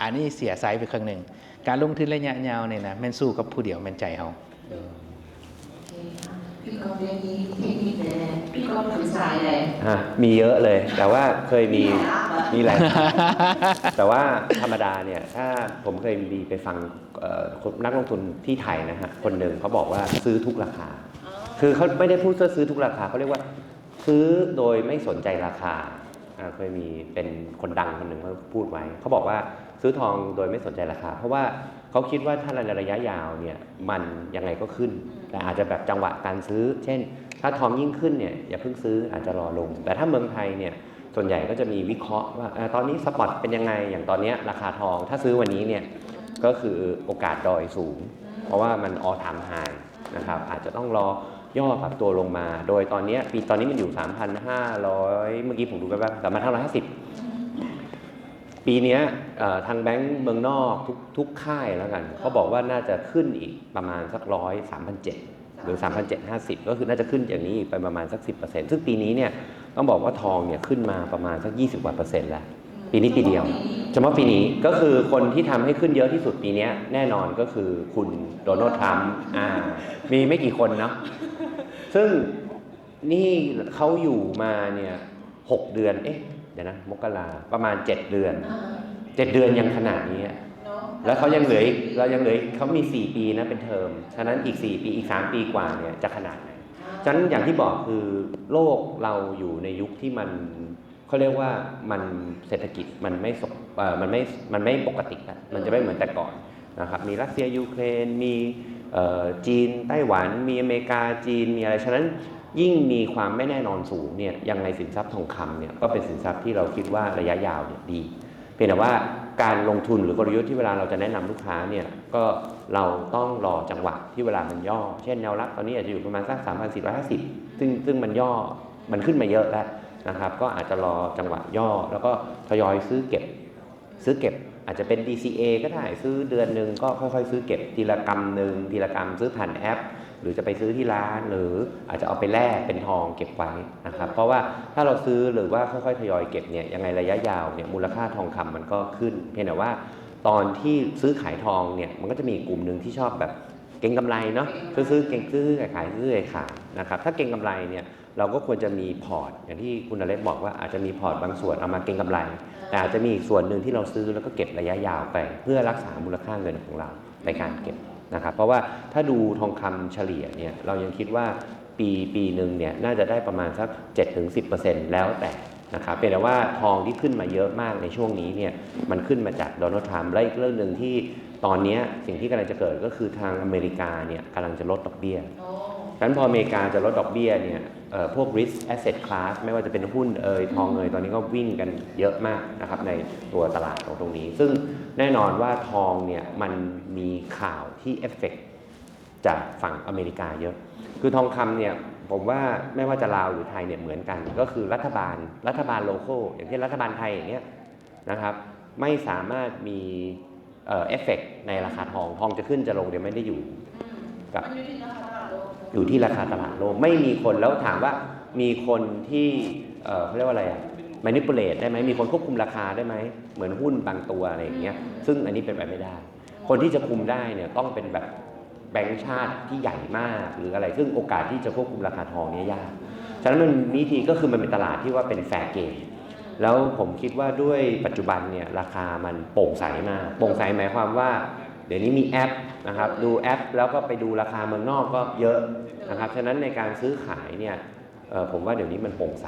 ອັນນີ້ເສຍໄຊໄປເຄິ່ງໜຶ່ງ. ການລົງທຶນໄລຍະຍາວນີ້ນະ ແມ່ນສູ້ກັບຜູ້ດຽວ ແມ່ນໃຈເຮົາ. ໂອເຄ ພີ່ກອບມີເທັກນິກແດ່ ພີ່ກອບຖືສາຍແດ່. ຮະ ມີເຍອະເລີຍ ແຕ່ວ່າເຄີຍມີ ມີຫຼາຍ ແຕ່ວ່າທຳມະດາເນ່ຍ ຖ້າ ຜົມເຄີຍມີໄປຟັງ ເອີ ນັກລົງທຶນທີ່ໄທນະຮະ ຄົນໜຶ່ງເຂົາບອກວ່າຊື້ທຸກລາຄາ ຄືເຂົາໄມ່ໄດ້ພູດວ່າຊື້ທຸກລາຄາ ເຂົາຮຽກວ່າຊື້ໂດຍໄມ່ສົນໃຈລາຄາ. ອ່າ ເຄີຍມີເປັນຄົນດັງຄົນໜຶ່ງເຂົາພູດໄວ້ ເຂົາບອກວ່າຊື້ທອງໂດຍໄມ່ສົນໃຈລາຄາ ເພາະວ່າເຂົາຄິດວ່າຖ້າໃນໄລຍະຍາວເນ່ຍ ມັນຍັງໄງກໍຂຶ້ນ ແຕ່ອາດຈະແບບຈັງຫວະການຊື້ ເຊັ່ນ ຖ້າທອງຍິ່ງຂຶ້ນເນ່ຍ ຢ່າເພິ່ງຊື້ ອາດຈະລໍລົງ. ແຕ່ຖ້າເມືອງໄທເນ່ຍ ສ່ວນໃຫຍ່ກໍຈະມີວິເຄາະວ່າ ເອີ ຕອນນີ້ spot ເປັນຍັງໄງ ຢ່າງຕອນເນີ້ຍລາຄາທອງ ຖ້າຊື້ວັນນີ້ເນ່ຍ ກໍຄືໂອກາດດອຍສູງ ເພາະວ່າມັນ all time high ນະຄັບ ອາດຈະຕ້ອງລໍຫຍໍ້ປັບຕົວລົງມາ ໂດຍຕອນເນີ້ຍ ປີ ຕອນນີ້ມັນຢູ່ ສາມພັນຫ້າຮ້ອຍ ເມື່ອກີ້ຜົມດູແປັບໆ ສາມພັນຫ້າຮ້ອຍຫ້າສິບ. ປີເນີ້ຍ ເອີ ທາງແບັງເມືອງນອກ ທຸກ ທຸກຄ້າຍແລ້ວກັນ ເຂົາບອກວ່າໜ້າຈະຂຶ້ນອີກປະມານສັກຮ້ອຍ ສາມພັນເຈັດ ຫຼື ສາມພັນເຈັດຫ້າສິບ ກໍຄືໜ້າຈະຂຶ້ນຈາກນີ້ອີກໄປປະມານສັກສິບເປີເຊັນ ຊຶ່ງປີນີ້ເນ່ຍ ຕ້ອງບອກວ່າທອງເນ່ຍຂຶ້ນມາປະມານສັກ ຊາວ ກວ່າເປີເຊັນແລ້ວ ປີນີ້ປີດຽວ ສະເພາະປີນີ້ ກໍຄືຄົນທີ່ທຳໃຫ້ຂຶ້ນເຍອະທີ່ສຸດປີເນີ້ຍ ແນ່ນອນກໍຄືຄຸນໂດນັລ ທຣຳ ອ່າ ມີໄມ່ກີ່ຄົນເນາະ ຊຶ່ງນີ້ເຂົາຢູ່ມາເນ່ຍ ຫົກເດືອນ ເອະ ດຽວນະ ມົກກະລາ ປະມານເຈັດເດືອນ ເຈັດເດືອນຍັງຂະໜາດນີ້ ແລ້ວເຂົາຍັງເຫຼືອອີກ ເຂົາຍັງເຫຼືອອີກ ເຂົາມີສີ່ປີນະ ເປັນເທີມ ສະນັ້ນອີກສີ່ປີ ອີກສາມປີກວ່າເນ່ຍ ຈະຂະໜາດໃດ? ສະນັ້ນ ຢ່າງທີ່ບອກ ຄືໂລກເຮົາຢູ່ໃນຍຸກທີ່ມັນ ເຂົາຮຽກວ່າມັນ ເສດຖະກິດມັນໄມ່ສົມ ເອີ ມັນໄມ່ ມັນໄມ່ປົກກະຕິລະ ມັນຈະໄມ່ເໝືອນແຕ່ກ່ອນນະຄັບ ມີຣັດເຊຍ ຢູເຄຣນ ມີ ເອີ ຈີນ ໄຕ້ຫວັນ ມີອາເມລິກາ ຈີນ ມີອະໄລ ສະນັ້ນ ຍິ່ງມີຄວາມໄມ່ແນ່ນອນສູງເນ່ຍ ຍັງໄງສິນຊັບທອງຄຳເນ່ຍ ກໍເປັນສິນຊັບທີ່ເຮົາຄິດວ່າໄລຍະຍາວເນ່ຍດີ ພຽງແຕ່ວ່າການລົງທຶນ ຫຼື ກົນລະຍຸດທີ່ເວລາເຮົາຈະແນະນຳລູກຄ້າເນ່ຍ ກໍເຮົາຕ້ອງລໍຈັງຫວະທີ່ເວລາມັນຫຍໍ້ ເຊັ່ນ ແນວຮັບຕອນນີ້ອາດຈະຢູ່ປະມານສັກ ສາມພັນສີ່ຮ້ອຍຫ້າສິບ ຊຶ່ງ ຊຶ່ງມັນຫຍໍ້ ມັນຂຶ້ນມາເຍອະແລ້ວນະຄັບ ກໍອາດຈະລໍຈັງຫວະຫຍໍ້ ແລ້ວກໍທະຍອຍຊື້ເກັບ ຊື້ເກັບ ອາດຈະເປັນ ດີຊີເອ ກໍໄດ້ ຊື້ເດືອນໜຶ່ງກໍຄ່ອຍໆຊື້ເກັບ ທີລະກຳໜຶ່ງ ທີລະກຳ ຊື້ຜ່ານແອັບ ຫຼື ຈະໄປຊື້ທີ່ຮ້ານ ຫຼື ອາດຈະເອົາໄປແລກເປັນທອງເກັບໄວ້ນະຄັບ ເພາະວ່າຖ້າເຮົາຊື້ ຫຼືວ່າຄ່ອຍໆທະຍອຍເກັບເນ່ຍ ຍັງໄງໄລຍະຍາວເນ່ຍ ມູນລະຄ່າທອງຄຳມັນກໍຂຶ້ນ ພຽງແຕ່ວ່າຕອນທີ່ຊື້ຂາຍທອງເນ່ຍ ມັນກໍຈະມີອີກກຸ່ມໜຶ່ງທີ່ຊອບແບບເກັງກຳໄລເນາະ ຊື້ໆເກັງ ຊື້ໆຂາຍໆ ຊື້ໆຂາຍໆນະຄັບ ຖ້າເກັງກຳໄລເນ່ຍ ເຮົາກໍຄວນຈະມີພອດ ຢ່າງທີ່ຄຸນອາເລັກບອກວ່າ ອາດຈະມີພອດບາງສ່ວນເອົາມາເກັງກຳໄລ ແຕ່ອາດຈະມີອີກສ່ວນໜຶ່ງທີ່ເຮົາຊື້ແລ້ວກໍເກັບໄລຍະຍາວໄປ ເພື່ອຮັກສາມູນລະຄ່າເງິນຂອງເຮົາໃນການເກັບນະຄັບ ເພາະວ່າຖ້າດູທອງຄຳສະເລ່ຍເນ່ຍ ເຮົາຍັງຄິດວ່າປີ ປີໜຶ່ງເນ່ຍ ໜ້າຈະໄດ້ປະມານສັກ ເຈັດເຖິງສິບເປີເຊັນ ແລ້ວແຕ່ນະຄັບ ພຽງແຕ່ວ່າທອງທີ່ຂຶ້ນມາເຍອະມາກໃນຊ່ວງນີ້ເນ່ຍ ມັນຂຶ້ນມາຈາກໂດນັລ ທຣຳ ແລະ ອີກເລື່ອງໜຶ່ງທີ່ຕອນເນີ້ຍ ສິ່ງທີ່ກຳລັງຈະເກີດກໍຄືທາງອາເມລິກາເນ່ຍ ກຳລັງຈະລົດດອກເບ້ຍ ໂອ້ ฉะนั้นพออเมริกาจะลดดอกเบี้ยเนี่ย เอ่อ พวก risk asset class ไม่ว่าจะเป็นหุ้นเอย ทองเอย ตอนนี้ก็วิ่งกันเยอะมากนะครับ ในตัวตลาดของตรงนี้ ซึ่งแน่นอนว่าทองเนี่ยมันมีข่าวที่ affect จากฝั่งอเมริกาเยอะ คือทองคำเนี่ย ผมว่าไม่ว่าจะลาวหรือไทยเนี่ยเหมือนกัน ก็คือรัฐบาล รัฐบาล local อย่างเช่นรัฐบาลไทยอย่างเงี้ยนะครับ ไม่สามารถมี เอ่อ effect ในราคาทอง ทองจะขึ้นจะลงเนี่ยไม่ได้อยู่กับ อยู่ที่ราคาตลาดโลก ไม่มีคน แล้วถามว่ามีคนที่ เอ่อ เขาเรียกว่าอะไรอะ manipulate ได้ไหม มีคนควบคุมราคาได้ไหม เหมือนหุ้นบางตัวอะไรอย่างเงี้ย ซึ่งอันนี้เป็นไปไม่ได้ คนที่จะคุมได้เนี่ยต้องเป็นแบบแบงก์ชาติที่ใหญ่มากหรืออะไร ซึ่งโอกาสที่จะควบคุมราคาทองเนี่ยยาก ฉะนั้นมันมีวิธี ก็คือมันเป็นตลาดที่ว่าเป็น fair game แล้วผมคิดว่าด้วยปัจจุบันเนี่ยราคามันโปร่งใสมาก โปร่งใสหมายความว่าเดี๋ยวนี้มีแอปนะครับ ดูแอปแล้วก็ไปดูราคาเมืองนอกก็เยอะนะครับ ฉะนั้นในการซื้อขายเนี่ย เอ่อ ผมว่าเดี๋ยวนี้มันโปร่งใส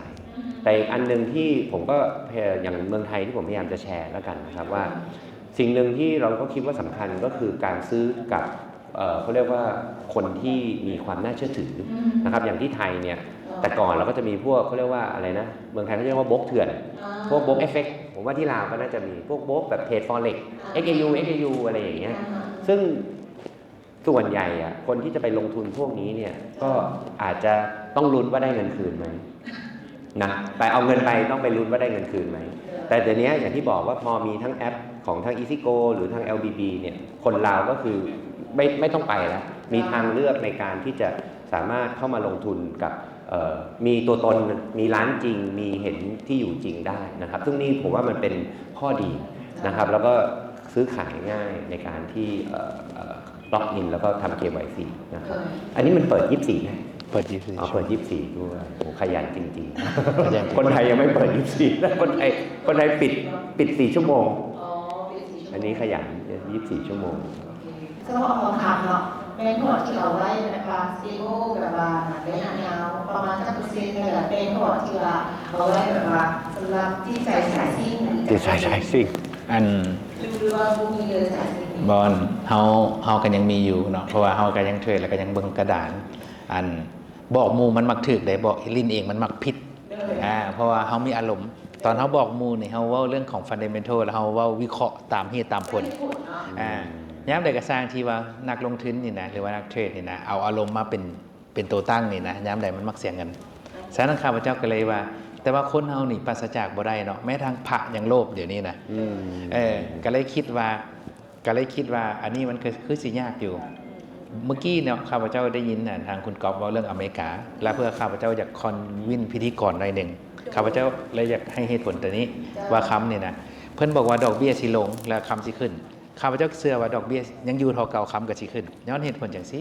แต่อีกอันหนึ่งที่ผมก็พยาย- อย่างเมืองไทยที่ผมพยายามจะแชร์แล้วกันนะครับ ว่าสิ่งหนึ่งที่เราก็คิดว่าสำคัญก็คือการซื้อกับ เอ่อ เขาเรียกว่าคนที่มีความน่าเชื่อถือนะครับ อย่างที่ไทยเนี่ย แต่ก่อนเราก็จะมีพวก เขาเรียกว่าอะไรนะ เมืองไทยเขาเรียกว่าโบรกเถื่อน พวกโบรก effect ผมว่าที่ลาวก็น่าจะมีพวกโบรกแบบเทรด forex XAU XAU อะไรอย่างเงี้ย ซึ่งส่วนใหญ่อะ คนที่จะไปลงทุนพวกนี้เนี่ย ก็อาจจะต้องลุ้นว่าได้เงินคืนไหมนะ ไปเอาเงินไปต้องไปลุ้นว่าได้เงินคืนไหม แต่เดี๋ยวนี้อย่างที่บอกว่าพอมีทั้งแอปของทั้ง EasyGo หรือทั้ง LBB เนี่ย คนลาวก็คือไม่- ไม่ต้องไปแล้ว มีทางเลือกในการที่จะสามารถเข้ามาลงทุนกับ เอ่อ มีตัวตน มีร้านจริง มีเห็นที่อยู่จริงได้นะครับ ซึ่งนี่ผมว่ามันเป็นข้อดีนะครับ แล้วก็ซื้อขายง่ายในการที่ เอ่อ เอ่อ log in แล้วก็ทำ เค วาย ซี นะครับ อันนี้มันเปิดยี่สิบสี่ไหม เปิดยี่สิบสี่ อ๋อ เปิดยี่สิบสี่ด้วย โอ้ ขยันจริงๆ ขยันจริงๆ คนไทยยังไม่เปิดยี่สิบสี่นะ คนไทย คนไทยปิด- ปิดสี่ชั่วโมง อันนี้ขยัน ยี่สิบสี่ชั่วโมง ສຳລັບຂອງຄຳເນາະ ແມ່ນພວກທີ່ເອົາໄວ້ແບບວ່າ stable ແບບວ່າໄລຍະຍາວ ປະມານຈັກເປີເຊັນ ແລ້ວກໍແມ່ນພວກທີ່ວ່າເອົາໄວ້ແບບວ່າສຳລັບຈິດໃຈສາຍຊິງ ຈິດໃຈສາຍຊິງ ອັນ ຫຼືວ່າບໍ່ມີເລີຍສາຍຊິງ ບໍ່ ເຮົາ- ເຮົາກໍຍັງມີຢູ່ເນາະ ເພາະວ່າເຮົາກໍຍັງເທຣດ ແລ້ວກໍຍັງເບິ່ງກະດານ ອັນ ບອກໝູ່ມັນມັກຖືກເດ້ ບອກຫຼິ້ນເອງມັນມັກຜິດ ເອີ ອ່າ ເພາະວ່າເຮົາມີອາລົມ ຕອນເຮົາບອກໝູ່ນີ້ ເຮົາເວົ້າເລື່ອງຂອງ fundamental ແລ້ວເຮົາເວົ້າວິເຄາະຕາມເຫດຕາມຜົນ ອືມ ອ່າ ຍາມໃດກໍຊ່າງທີ່ວ່ານັກລົງທຶນນີ້ນະ ຫຼືວ່ານັກເທຣດນີ້ນະ ເອົາອາລົມມາເປັນ ເປັນໂຕຕັ້ງນີ້ນະ ຍາມໃດມັນມັກເສຍເງິນ. ສະນັ້ນຂ້າພະເຈົ້າກໍເລີຍວ່າ ແຕ່ວ່າຄົນເຮົານີ້ປາສະຈາກບໍ່ໄດ້ເນາະ ແມ້ກະທັ່ງພະຍັງໂລບດຽວນີ້ນະ ອືມ ເອີ ກໍເລີຍຄິດວ່າ ກໍເລີຍຄິດວ່າອັນນີ້ມັນຄື ຄືຊິຍາກຢູ່. ເມື່ອກີ້ເນາະ ຂ້າພະເຈົ້າໄດ້ຍິນ ອ່າ ທາງຄຸນກອບເວົ້າເລື່ອງອາເມລິກາ ແລະ ເພື່ອຂ້າພະເຈົ້າຢາກຄອນວິນພິທີກອນໜ້ອຍໜຶ່ງ ຂ້າພະເຈົ້າເລີຍຢາກໃຫ້ເຫດຜົນໂຕນີ້ ເຈົ້າ ວ່າຄຳນີ້ນະ ເພິ່ນບອກວ່າດອກເບ້ຍຊິລົງ ແລະ ຄຳຊິຂຶ້ນ. ຂ້າພະເຈົ້າເຊື່ອວ່າດອກເບ້ຍຍັງຢູ່ເທົ່າເກົ່າ ຄຳກໍຊິຂຶ້ນ ຍ້ອນເຫດຜົນຈັ່ງຊີ້.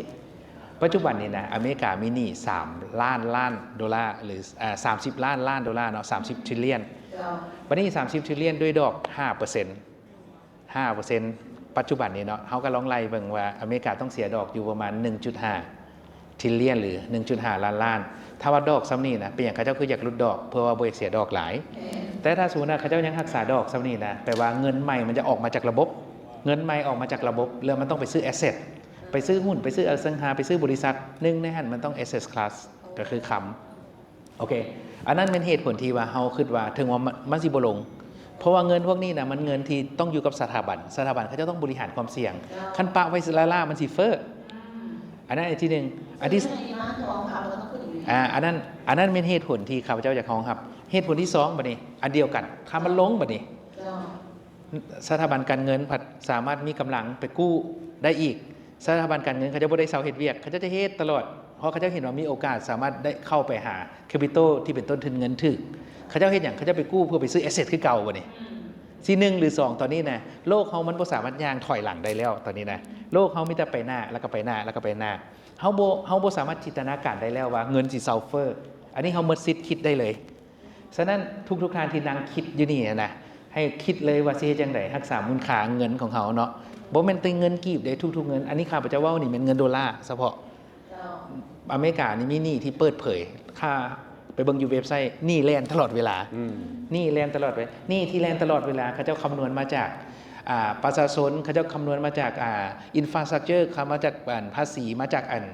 ປັດຈຸບັນນີ້ນະ ອາເມລິກາມີໜີ້ສາມລ້ານລ້ານໂດລາ ຫຼື ເອີ ສາມສິບລ້ານລ້ານໂດລາເນາະ ສາມສິບ trillion ເຈົ້າ ບັດນີ້ ສາມສິບ trillion ດ້ວຍດອກຫ້າເປີເຊັນ ຫ້າເປີເຊັນ ປັດຈຸບັນນີ້ເນາະ ເຮົາກໍລອງໄລ່ເບິ່ງວ່າອາເມລິກາຕ້ອງເສຍດອກຢູ່ປະມານໜຶ່ງຈຸດຫ້າ trillion ຫຼື ໜຶ່ງຈຸດຫ້າລ້ານລ້ານ. ຖ້າວ່າດອກສ່ຳນີ້ນະ ເປັນຫຍັງເຂົາເຈົ້າຄືຢາກຫຼຸດດອກ? ເພື່ອວ່າບໍ່ຢາກເສຍດອກຫຼາຍ. ແຕ່ຖ້າສົມມຸດວ່າເຂົາເຈົ້າຍັງຮັກສາດອກສ່ຳນີ້ນະ ແປວ່າເງິນໃໝ່ມັນຈະອອກມາຈາກລະບົບ ເງິນໃໝ່ອອກມາຈາກລະບົບ ແລ້ວມັນຕ້ອງໄປຊື້ asset ໄປຊື້ຫຸ້ນ ໄປຊື້ອະສັງຫາ ໄປຊື້ບໍລິສັດ ໜຶ່ງໃນຫັ້ນມັນຕ້ອງ asset class ກໍຄືຄຳ. ໂອເຄ ອັນນັ້ນແມ່ນເຫດຜົນທີ່ວ່າເຮົາຄິດວ່າເຖິງວ່າມັນ ມັນຊິບໍ່ລົງ ເພາະວ່າເງິນພວກນີ້ນະ ມັນເງິນທີ່ຕ້ອງຢູ່ກັບສະຖາບັນ ສະຖາບັນເຂົາເຈົ້າຕ້ອງບໍລິຫານຄວາມສ່ຽງ ເຈົ້າ ຄັນປະໄວ້ລ້າໆ ມັນຊິເຟີ້ ອືມ ອັນນັ້ນອັນທີໜຶ່ງ. ອັນທີ ອ່າ ອັນນັ້ນ ອັນນັ້ນແມ່ນເຫດຜົນທີ່ຂ້າພະເຈົ້າຢາກຮອງຮັບ. ເຫດຜົນທີສອງ ບັດນີ້ ອັນດຽວກັນ ຖ້າມັນລົງບັດນີ້ ເຈົ້າ ສະຖາບັນການເງິນພັດສາມາດມີກຳລັງໄປກູ້ໄດ້ອີກ. ສະຖາບັນການເງິນເຂົາເຈົ້າບໍ່ໄດ້ເຊົາເຮັດວຽກ ເຂົາເຈົ້າຈະເຮັດຕະຫຼອດ ເພາະເຂົາເຈົ້າເຫັນວ່າມີໂອກາດສາມາດໄດ້ເຂົ້າໄປຫາ capital ທີ່ເປັນຕົ້ນທຶນເງິນຖືກ. ເຂົາເຈົ້າເຮັດຫຍັງ? ເຂົາເຈົ້າໄປກູ້ເພື່ອໄປຊື້ asset ຄືເກົ່າບັດນີ້. ອືມ ທີໜຶ່ງ ຫຼື ສອງ ຕອນນີ້ນະ ໂລກເຮົາມັນບໍ່ສາມາດຍ່າງຖອຍຫຼັງໄດ້ແລ້ວຕອນນີ້ນະ ໂລກເຮົາມີແຕ່ໄປໜ້າ ແລ້ວກໍໄປໜ້າ ແລ້ວກໍໄປໜ້າ. ເຮົາບໍ່ ເຮົາບໍ່ສາມາດຈິນຕະນາການໄດ້ແລ້ວວ່າເງິນຊິເຊົາເຟີ້. ອັນນີ້ເຮົາໝົດສິດຄິດໄດ້ເລີຍ. ສະນັ້ນ ທຸກໆທ່ານທີ່ນັ່ງຄິດຢູ່ນີ້ນະ ໃຫ້ຄິດເລີຍວ່າຊິເຮັດຈັ່ງໃດຮັກສາມູນຄ່າເງິນຂອງເຮົາເນາະ. ບໍ່ແມ່ນແຕ່ເງິນກີບເດ້ ທຸກໆເງິນ. ອັນນີ້ຂ້າພະເຈົ້າເວົ້ານີ້ແມ່ນເງິນໂດລາສະເພາະ. ເຈົ້າ ອາເມລິການີ້ມີໜີ້ທີ່ເປີດເຜີຍ ຂ້າໄປເບິ່ງຢູ່ເວັບໄຊ ໜີ້ແລ່ນຕະຫຼອດເວລາ. ອືມ ໜີ້ແລ່ນຕະຫຼອດເວລາ ໜີ້ທີ່ແລ່ນຕະຫຼອດເວລາ ເຂົາເຈົ້າຄຳນວນມາຈາກ ອ່າ ປະຊາຊົນ ເຂົາເຈົ້າຄຳນວນມາຈາກ ອ່າ infrastructure ຄຳ ມາຈາກ ອັນ ພາສີ ມາຈາກ ອັນ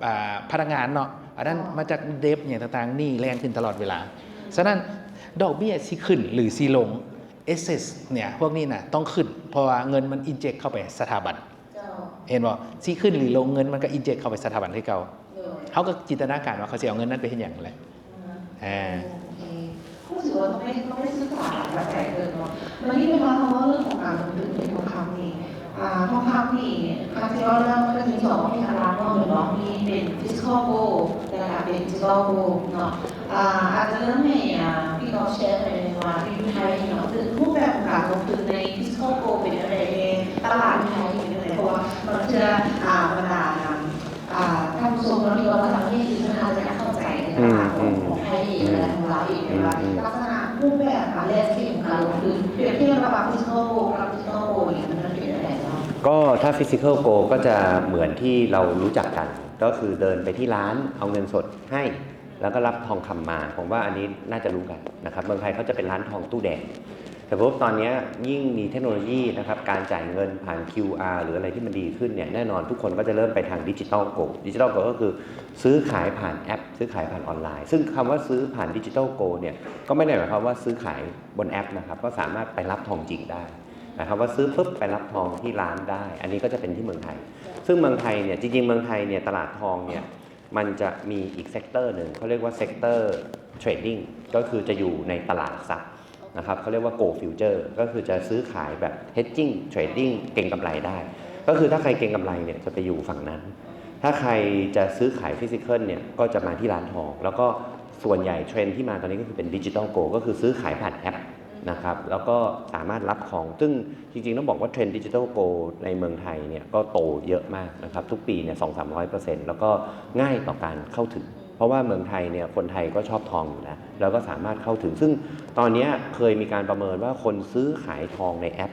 ອ່າ ພະນັກງານເນາະ ອັນນັ້ນມາຈາກເດັບຫຍັງຕ່າງໆ ໜີ້ແລ່ນຂຶ້ນຕະຫຼອດເວລາ. ສະນັ້ນ ດອກເບ້ຍຊິຂຶ້ນ ຫຼື ຊິລົງ ເອສເຊັດ ເນຍ ພວກນີ້ນະ ຕ້ອງຂຶ້ນ ເພາະວ່າເງິນມັນອິນເຈັກເຂົ້າໄປສະຖາບັນ. ເຈົ້າ ເຫັນບໍ່? ຊິຂຶ້ນ ຫຼື ລົງ ເງິນມັນກໍອິນເຈັກເຂົ້າໄປສະຖາບັນຄືເກົ່າ. ໂດຍ ເຮົາກໍຈິນຕະນາການວ່າເຂົາຊິເອົາເງິນນັ້ນໄປເຮັດຫຍັງແຫຼະ. ອ່າ ໂອເຄ ຮູ້ສຶກວ່າຕ້ອງໄດ້ ຕ້ອງໄດ້ສຶກສາປັດໄຈເພີ່ມເນາະ. ບາດນີ້ເວລາເຮົາເວົ້າເລື່ອງຂອງການລົງທຶນໃນທອງຄຳນີ້ ອ່າ ທອງຄຳນີ້ ຄັນຊິເວົ້າເລື່ອງ ມັນກໍຈະມີສອງປະເພດຫຼັກໆເນາະ ແມ່ນບໍ່? ມີເປັນ physical gold ແລ້ວກໍເປັນ digital gold ເນາະ. ອ່າ ອາດຈະເລີ່ມໃຫ້ ອ່າ ພີ່ກອບແຊໃຫ້ແດ່ວ່າ ຢູ່ໄທນີ້ເນາະ ຄືຮູບແບບຂອງການລົງທຶນໃນ physical gold ເປັນຈັ່ງໃດແດ່? ຕະຫຼາດຢູ່ໄທເປັນຈັ່ງໃດ? ເພາະວ່າບາງເທື່ອ ອ່າ ບັນດາ ອ່າ ທ່ານຜູ້ຊົມເນາະ ທີ່ວ່າມາຕ່າງປະເທດ ຄືເພິ່ນອາດຈະຢາກເຂົ້າໃຈໃນຕະຫຼາດຂອງ ອືມ ຂອງໄທເອງ ອືມ ແລະ ຂອງລາວເອງ ອືມ ວ່າ ອືມ ລັກສະນະຮູບແບບ ແລນສະເຄບຂອງການລົງທຶນ ປຽບທຽບລະຫວ່າງ physical gold ກັບ digital gold ນີ້ ມັນເປັນຈັ່ງໃດເນາະ? ກໍຖ້າ physical gold ກໍຈະເໝືອນທີ່ເຮົາຮູ້ຈັກກັນ ກໍຄືເດີນໄປທີ່ຮ້ານ ເອົາເງິນສົດໃຫ້ ແລ້ວກໍຮັບທອງຄຳມາ. ຜົມວ່າອັນນີ້ໜ້າຈະຮູ້ກັນນະຄັບ ເມືອງໄທເຂົາຈະເປັນຮ້ານທອງຕູ້ແດງ. ແຕ່ວ່າຕອນເນີ້ຍຍິ່ງມີເທັກໂນໂລຢີນະຄັບ ການຈ່າຍເງິນຜ່ານ ຄິວອາ ຫຼື ອະໄລທີ່ມັນດີຂຶ້ນເນ່ຍ ແນ່ນອນທຸກຄົນກໍຈະເລີ່ມໄປທາງ digital gold. digital gold ກໍຄືຊື້ຂາຍຜ່ານແອັບ ຊື້ຂາຍຜ່ານອອນລາຍ. ຊຶ່ງຄຳວ່າຊື້ຜ່ານ digital gold ເນ່ຍ ກໍບໍ່ໄດ້ໝາຍຄວາມວ່າຊື້ຂາຍບົນແອັບນະຄັບ ກໍສາມາດໄປຮັບທອງຈິງໄດ້. ໝາຍຄວາມວ່າຊື້ປຶບໄປຮັບທອງທີ່ຮ້ານໄດ້. ອັນນີ້ກໍຈະເປັນທີ່ເມືອງໄທ. ຊຶ່ງເມືອງໄທເນ່ຍ ຈິງໆ ເມືອງໄທເນ່ຍ ຕະຫຼາດທອງເນ່ຍ ມັນຈະມີອີກ sector ໜຶ່ງ ເຂົາຮຽກວ່າ sector trading ກໍຄືຈະຢູ່ໃນຕະຫຼາດຫຼັກຊັບນະຄັບ ເຂົາຮຽກວ່າ gold future ກໍຄືຈະຊື້ຂາຍແບບ hedging trading ເກັງກຳໄລໄດ້. ກໍຄືຖ້າໃຄເກັງກຳໄລເນ່ຍ ຈະໄປຢູ່ຝັ່ງນັ້ນ. ຖ້າໃຄຈະຊື້ຂາຍ physical ເນ່ຍ ກໍຈະມາທີ່ຮ້ານທອງ. ແລ້ວກໍສ່ວນໃຫຍ່ເທຣນທີ່ມາຕອນນີ້ກໍຄືເປັນ digital gold ກໍຄືຊື້ຂາຍຜ່ານແອັບ ນະຄັບ ແລ້ວກໍສາມາດຮັບຂອງ ຊຶ່ງຈິງໆ ຕ້ອງບອກວ່າເທຣນ digital gold ໃນເມືອງໄທເນ່ຍ ກໍໂຕເຍອະມາກນະຄັບ ທຸກປີເນ່ຍ ສອງສາມຮ້ອຍເປີເຊັນ ແລ້ວກໍງ່າຍຕໍ່ການເຂົ້າເຖິງ ເພາະວ່າເມືອງໄທເນ່ຍ ຄົນໄທກໍຊອບທອງຢູ່ແລ້ວ ແລ້ວກໍສາມາດເຂົ້າເຖິງ. ຊຶ່ງຕອນເນີ້ຍເຄີຍມີການປະເມີນວ່າ ຄົນຊື້ຂາຍທອງໃນແອັບ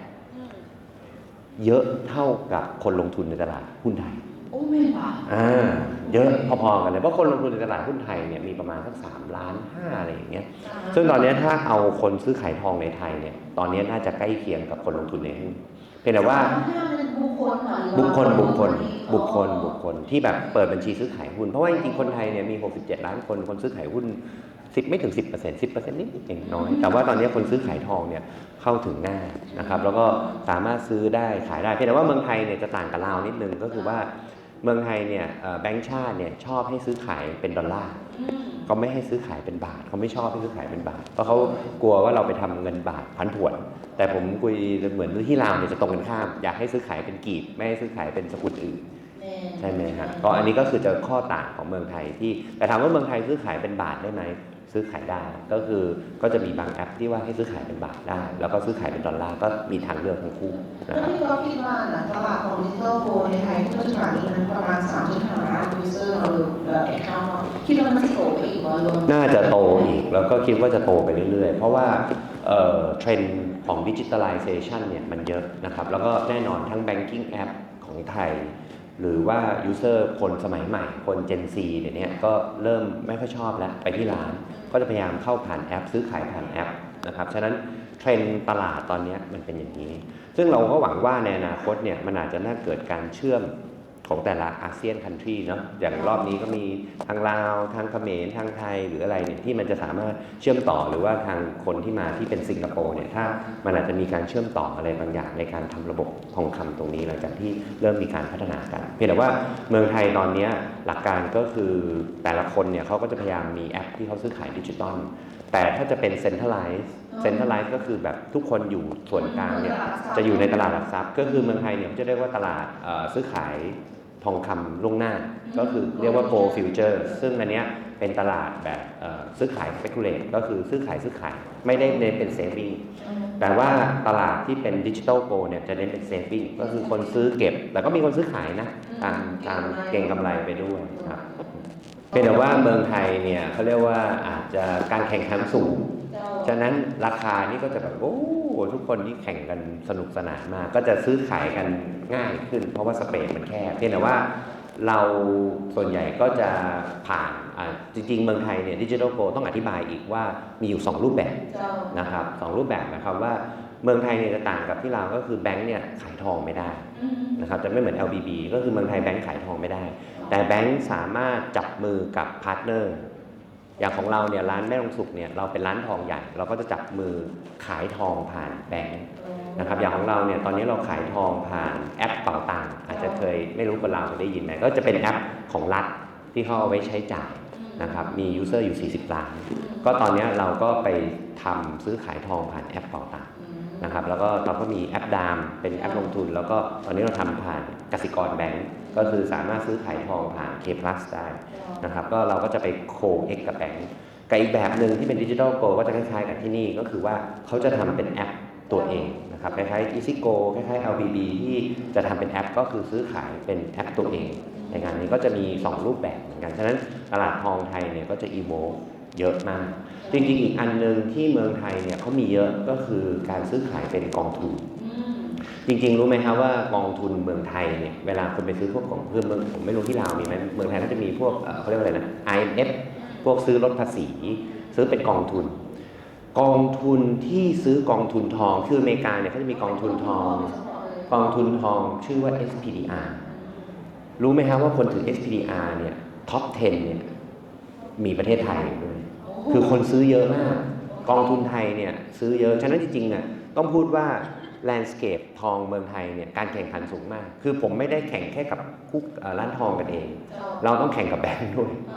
ເຍອະເທົ່າກັບຄົນລົງທຶນໃນຕະຫຼາດຮຸ້ນໄທ. ໂອ້ ແມ່ນຫວາ? ອ່າ ເຍອະພໍໆກັນເລີຍ ເພາະຄົນລົງທຶນໃນຕະຫຼາດຮຸ້ນໄທເນ່ຍ ມີປະມານສັກສາມລ້ານຫ້າ ອາ ອາໄລຢ່າງເງຍ. ອ່າ ຊຶ່ງຕອນເນີ້ຍ ຖ້າເອົາຄົນຊື້ຂາຍທອງໃນໄທເນ່ຍ ຕອນເນີ້ຍໜ້າຈະໃກ້ຄຽງກັບຄົນລົງທຶນໃນຮຸ້ນ. ພຽງແຕ່ວ່າ ສາມລ້ານຫ້າ ເປັນບຸກຄົນເນາະ ຫຼືວ່າ ບຸກຄົນ ບຸກຄົນ ບຸກຄົນ ບຸກຄົນທີ່ແບບເປີດບັນຊີຊື້ຂາຍຮຸ້ນ. ເພາະວ່າຈິງໆ ຄົນໄທເນ່ຍ ມີຫົກສິບເຈັດລ້ານຄົນ ຄົນຊື້ຂາຍຮຸ້ນ ສິບ ໄມ່ເຖິງສິບເປີເຊັນ ສິບເປີເຊັນນິດໆ ໜ້ອຍໆ ແຕ່ວ່າຕອນເນີ້ຍຄົນຊື້ຂາຍທອງເນ່ຍເຂົ້າເຖິງງ່າຍນະຄັບ ແລ້ວກໍສາມາດຊື້ໄດ້ຂາຍໄດ້. ພຽງແຕ່ວ່າເມືອງໄທເນ່ຍຈະຕ່າງກັບລາວນິດໜຶ່ງ ກໍຄືວ່າເມືອງໄທເນ່ຍ ເອີ ແບງຊາດເນ່ຍຊອບໃຫ້ຊື້ຂາຍເປັນດອລລາ ອືມ ເຂົາໄມ່ໃຫ້ຊື້ຂາຍເປັນບາດ ເຂົາໄມ່ຊອບໃຫ້ຊື້ຂາຍເປັນບາດ ເພາະເຂົາ ອໍ ກົວວ່າເຮົາໄປທຳເງິນບາດຜັນຜວນ. ແຕ່ຜົມຄຸຍເໝືອນທີ່ລາວເນ່ຍຈະຕົງກັນຂ້າມ ຢາກໃຫ້ຊື້ຂາຍເປັນກີບ ໄມ່ໃຫ້ຊື້ຂາຍເປັນສະກຸນອື່ນ. ແມ່ນ ໃຊ່ໄໝຮະ? ກໍອັນນີ້ກໍຄືຈະຂໍ້ຕ່າງຂອງເມືອງໄທທີ່ ແຕ່ຖາມວ່າເມືອງໄທຊື້ຂາຍເປັນບາດໄດ້ໄໝ? ຊື້ຂາຍໄດ້ ກໍຄື ກໍຈະມີບາງແອັບທີ່ວ່າໃຫ້ຊື້ຂາຍເປັນບາດໄດ້ ແລ້ວກໍຊື້ຂາຍເປັນດອນລາ ກໍມີທາງເລືອກທັງຄູ່ນະຄັບ. ແລ້ວທີ່ກໍຄິດວ່ານະ ຕະຫຼາດຂອງດິຈິຕອລໂກລໃນໄທ ປັດຈຸບັນນີ້ມັນປະມານສາມຈຸດຫ້າລ້ານຢູເຊີເນາະ ຫຼື ແອັກເຄົາເນາະ ຄິດວ່າມັນຊິໂຕໄປອີກບໍ່? ໜ້າຈະໂຕອີກ ແລ້ວກໍຄິດວ່າຈະໂຕໄປເລື້ອຍໆ ເພາະວ່າ ເອີ ເທຣນຂອງດິຈິຕາລາຍເຊຊັນເນ່ຍມັນເຍອະນະຄັບ ແລ້ວກໍແນ່ນອນທັງແບັງກິ້ງແອັບຂອງໄທ ຫຼືວ່າຢູເຊີຄົນສະໄໝໃໝ່ ຄົນເຈນຊີ ດຽວເນີ້ຍກໍເລີ່ມໄມ່ຄ່ອຍຊອບແລ້ວ ໄປທີ່ຮ້ານ ກໍຈະພະຍາຍາມເຂົ້າຜ່ານແອັບ ຊື້ຂາຍຜ່ານແອັບນະຄັບ. ສະນັ້ນເທຣນຕະຫຼາດຕອນເນີ້ຍມັນເປັນຢ່າງນີ້ ຊຶ່ງເຮົາກໍຫວັງວ່າໃນອະນາຄົດເນ່ຍ ມັນອາດຈະໜ້າເກີດການເຊື່ອມຂອງແຕ່ລະອາຊຽນຄັນທຣີເນາະ ຢ່າງລອບນີ້ກໍມີທາງລາວ ທາງຂະເໝນ ທາງໄທ ຫຼືອະໄລເນ່ຍ ທີ່ມັນຈະສາມາດເຊື່ອມຕໍ່ ຫຼືວ່າທາງຄົນທີ່ມາທີ່ເປັນສິງກະໂປເນ່ຍ ຖ້າມັນອາດຈະມີການເຊື່ອມຕໍ່ອະໄລບາງຢ່າງໃນການທຳລະບົບ ທອງຄຳຕົງນີ້ ຫຼັງຈາກທີ່ເລີ່ມມີການພັດທະນາກັນ. ພຽງແຕ່ວ່າເມືອງໄທຕອນເນີ້ຍ ຫຼັກການກໍຄືແຕ່ລະຄົນເນ່ຍ ເຂົາກໍຈະພະຍາຍາມມີແອັບທີ່ເຂົາຊື້ຂາຍດິຈິຕອນ ແຕ່ຖ້າຈະເປັນເຊັນທຣັລາຍ ເຊັນທຣັລາຍກໍຄືແບບທຸກຄົນຢູ່ສ່ວນກາງເນ່ຍ ຈະຢູ່ໃນຕະຫຼາດຫຼັກຊັບ ກໍຄືເມືອງໄທເນ່ຍ ເຂົາຈະຮຽກວ່າຕະຫຼາດ ເອີ ຊື້ຂາຍ ທອງຄຳລ່ວງໜ້າ ກໍຄືຮຽກວ່າ Gold Future ຊຶ່ງອັນເນີ້ຍເປັນຕະຫຼາດແບບ ເອີ ຊື້ຂາຍ speculate ກໍຄືຊື້ຂາຍ ຊື້ຂາຍ ໄມ່ໄດ້ເນັ້ນເປັນ saving ແຕ່ວ່າຕະຫຼາດທີ່ເປັນ digital gold ເນ່ຍຈະເນັ້ນເປັນ saving ກໍຄືຄົນຊື້ເກັບ ແລ້ວກໍມີຄົນຊື້ຂາຍນະ ຕາມ ຕາມເກັງກຳໄລໄປດ້ວຍ. ພຽງແຕ່ວ່າເມືອງໄທເນ່ຍ ເຂົາຮຽກວ່າອາດຈະການແຂ່ງຂັນສູງ ສະນັ້ນລາຄານີ້ກໍຈະແບບ ໂອ້ ທຸກຄົນນີ້ແຂ່ງກັນສະໜຸກສະໜານມາກ ກໍຈະຊື້ຂາຍກັນງ່າຍຂຶ້ນ ເພາະວ່າສະເປດມັນແຄບ. ພຽງແຕ່ວ່າເຮົາສ່ວນໃຫຍ່ກໍຈະຜ່ານ ອາ ຈິງໆ ເມືອງໄທເນ່ຍ ດິຈິຕອລໂກລຕ້ອງອະທິບາຍອີກວ່າມີຢູ່ສອງຮູບແບບນະຄັບ ສອງຮູບແບບ ໝາຍຄວາມວ່າ เมืองไทยเนี่ยจะต่างกับที่ลาว ก็คือแบงก์เนี่ยขายทองไม่ได้ อืม นะครับ จะไม่เหมือน แอล บี บี ก็คือเมืองไทยแบงก์ขายทองไม่ได้ แต่แบงก์สามารถจับมือกับพาร์ทเนอร์ อย่างของเราเนี่ย ร้านแม่ทองสุขเนี่ย เราเป็นร้านทองใหญ่ เราก็จะจับมือขายทองผ่านแบงก์นะครับ อย่างของเราเนี่ย ตอนนี้เราขายทองผ่านแอปเป๋าตัง อาจจะเคย ไม่รู้คนลาวเคยได้ยินไหม ก็จะเป็นแอปของรัฐที่เขาเอาไว้ใช้จ่ายนะครับ มียูเซอร์อยู่สี่สิบล้าน ก็ตอนนี้เราก็ไปทำซื้อขายทองผ่านแอปเป๋าตังนะครับ แล้วก็เราก็มีแอปดาม เป็นแอปลงทุน แล้วก็ตอนนี้เราทำผ่านกสิกรแบงก์ ก็คือสามารถซื้อขายทองผ่าน K Plus ได้นะครับ ก็เราก็จะไป co-ex กับแบงก์ กับอีกแบบหนึ่งที่เป็น Digital Gold ก็จะคล้ายๆกับที่นี่ ก็คือว่าเขาจะทำเป็นแอปตัวเองนะครับ คล้ายๆ Easy Gold คล้ายๆ แอล บี บี ที่จะทำเป็นแอป ก็คือซื้อขายเป็นแอปตัวเอง ในงานนี้ก็จะมีสองรูปแบบเหมือนกัน ฉะนั้นตลาดทองไทยเนี่ยก็จะ evolve เยอะมาก จริงๆ อีกอันหนึ่งที่เมืองไทยเนี่ยเขามีเยอะ ก็คือการซื้อขายเป็นกองทุน อืม จริงๆ รู้ไหมครับว่ากองทุนเมืองไทยเนี่ย เวลาคนไปซื้อพวกของ คือเมือง ผมไม่รู้ที่ลาวมีไหม เมืองไทยน่าจะมีพวก เอ่อ เขาเรียกว่าอะไรนะ ไอเอ็มเอฟ พวกซื้อลดภาษี ซื้อเป็นกองทุน กองทุนที่ซื้อกองทุนทอง คืออเมริกาเนี่ยเขาจะมีกองทุนทอง กองทุนทองชื่อว่า เอสพีดีอาร์ รู้ไหมครับว่าคนถือ เอสพีดีอาร์ เนี่ย top ten เนี่ย มีประเทศไทยอยู่ด้วย คือคนซื้อเยอะมาก กองทุนไทยเนี่ยซื้อเยอะ ฉะนั้นจริงๆ อ่ะ ต้องพูดว่า landscape ทองเมืองไทยเนี่ย การแข่งขันสูงมาก คือผมไม่ได้แข่งแค่กับคู่ เอ่อ ร้านทองกันเอง เราต้องแข่งกับแบงก์ด้วย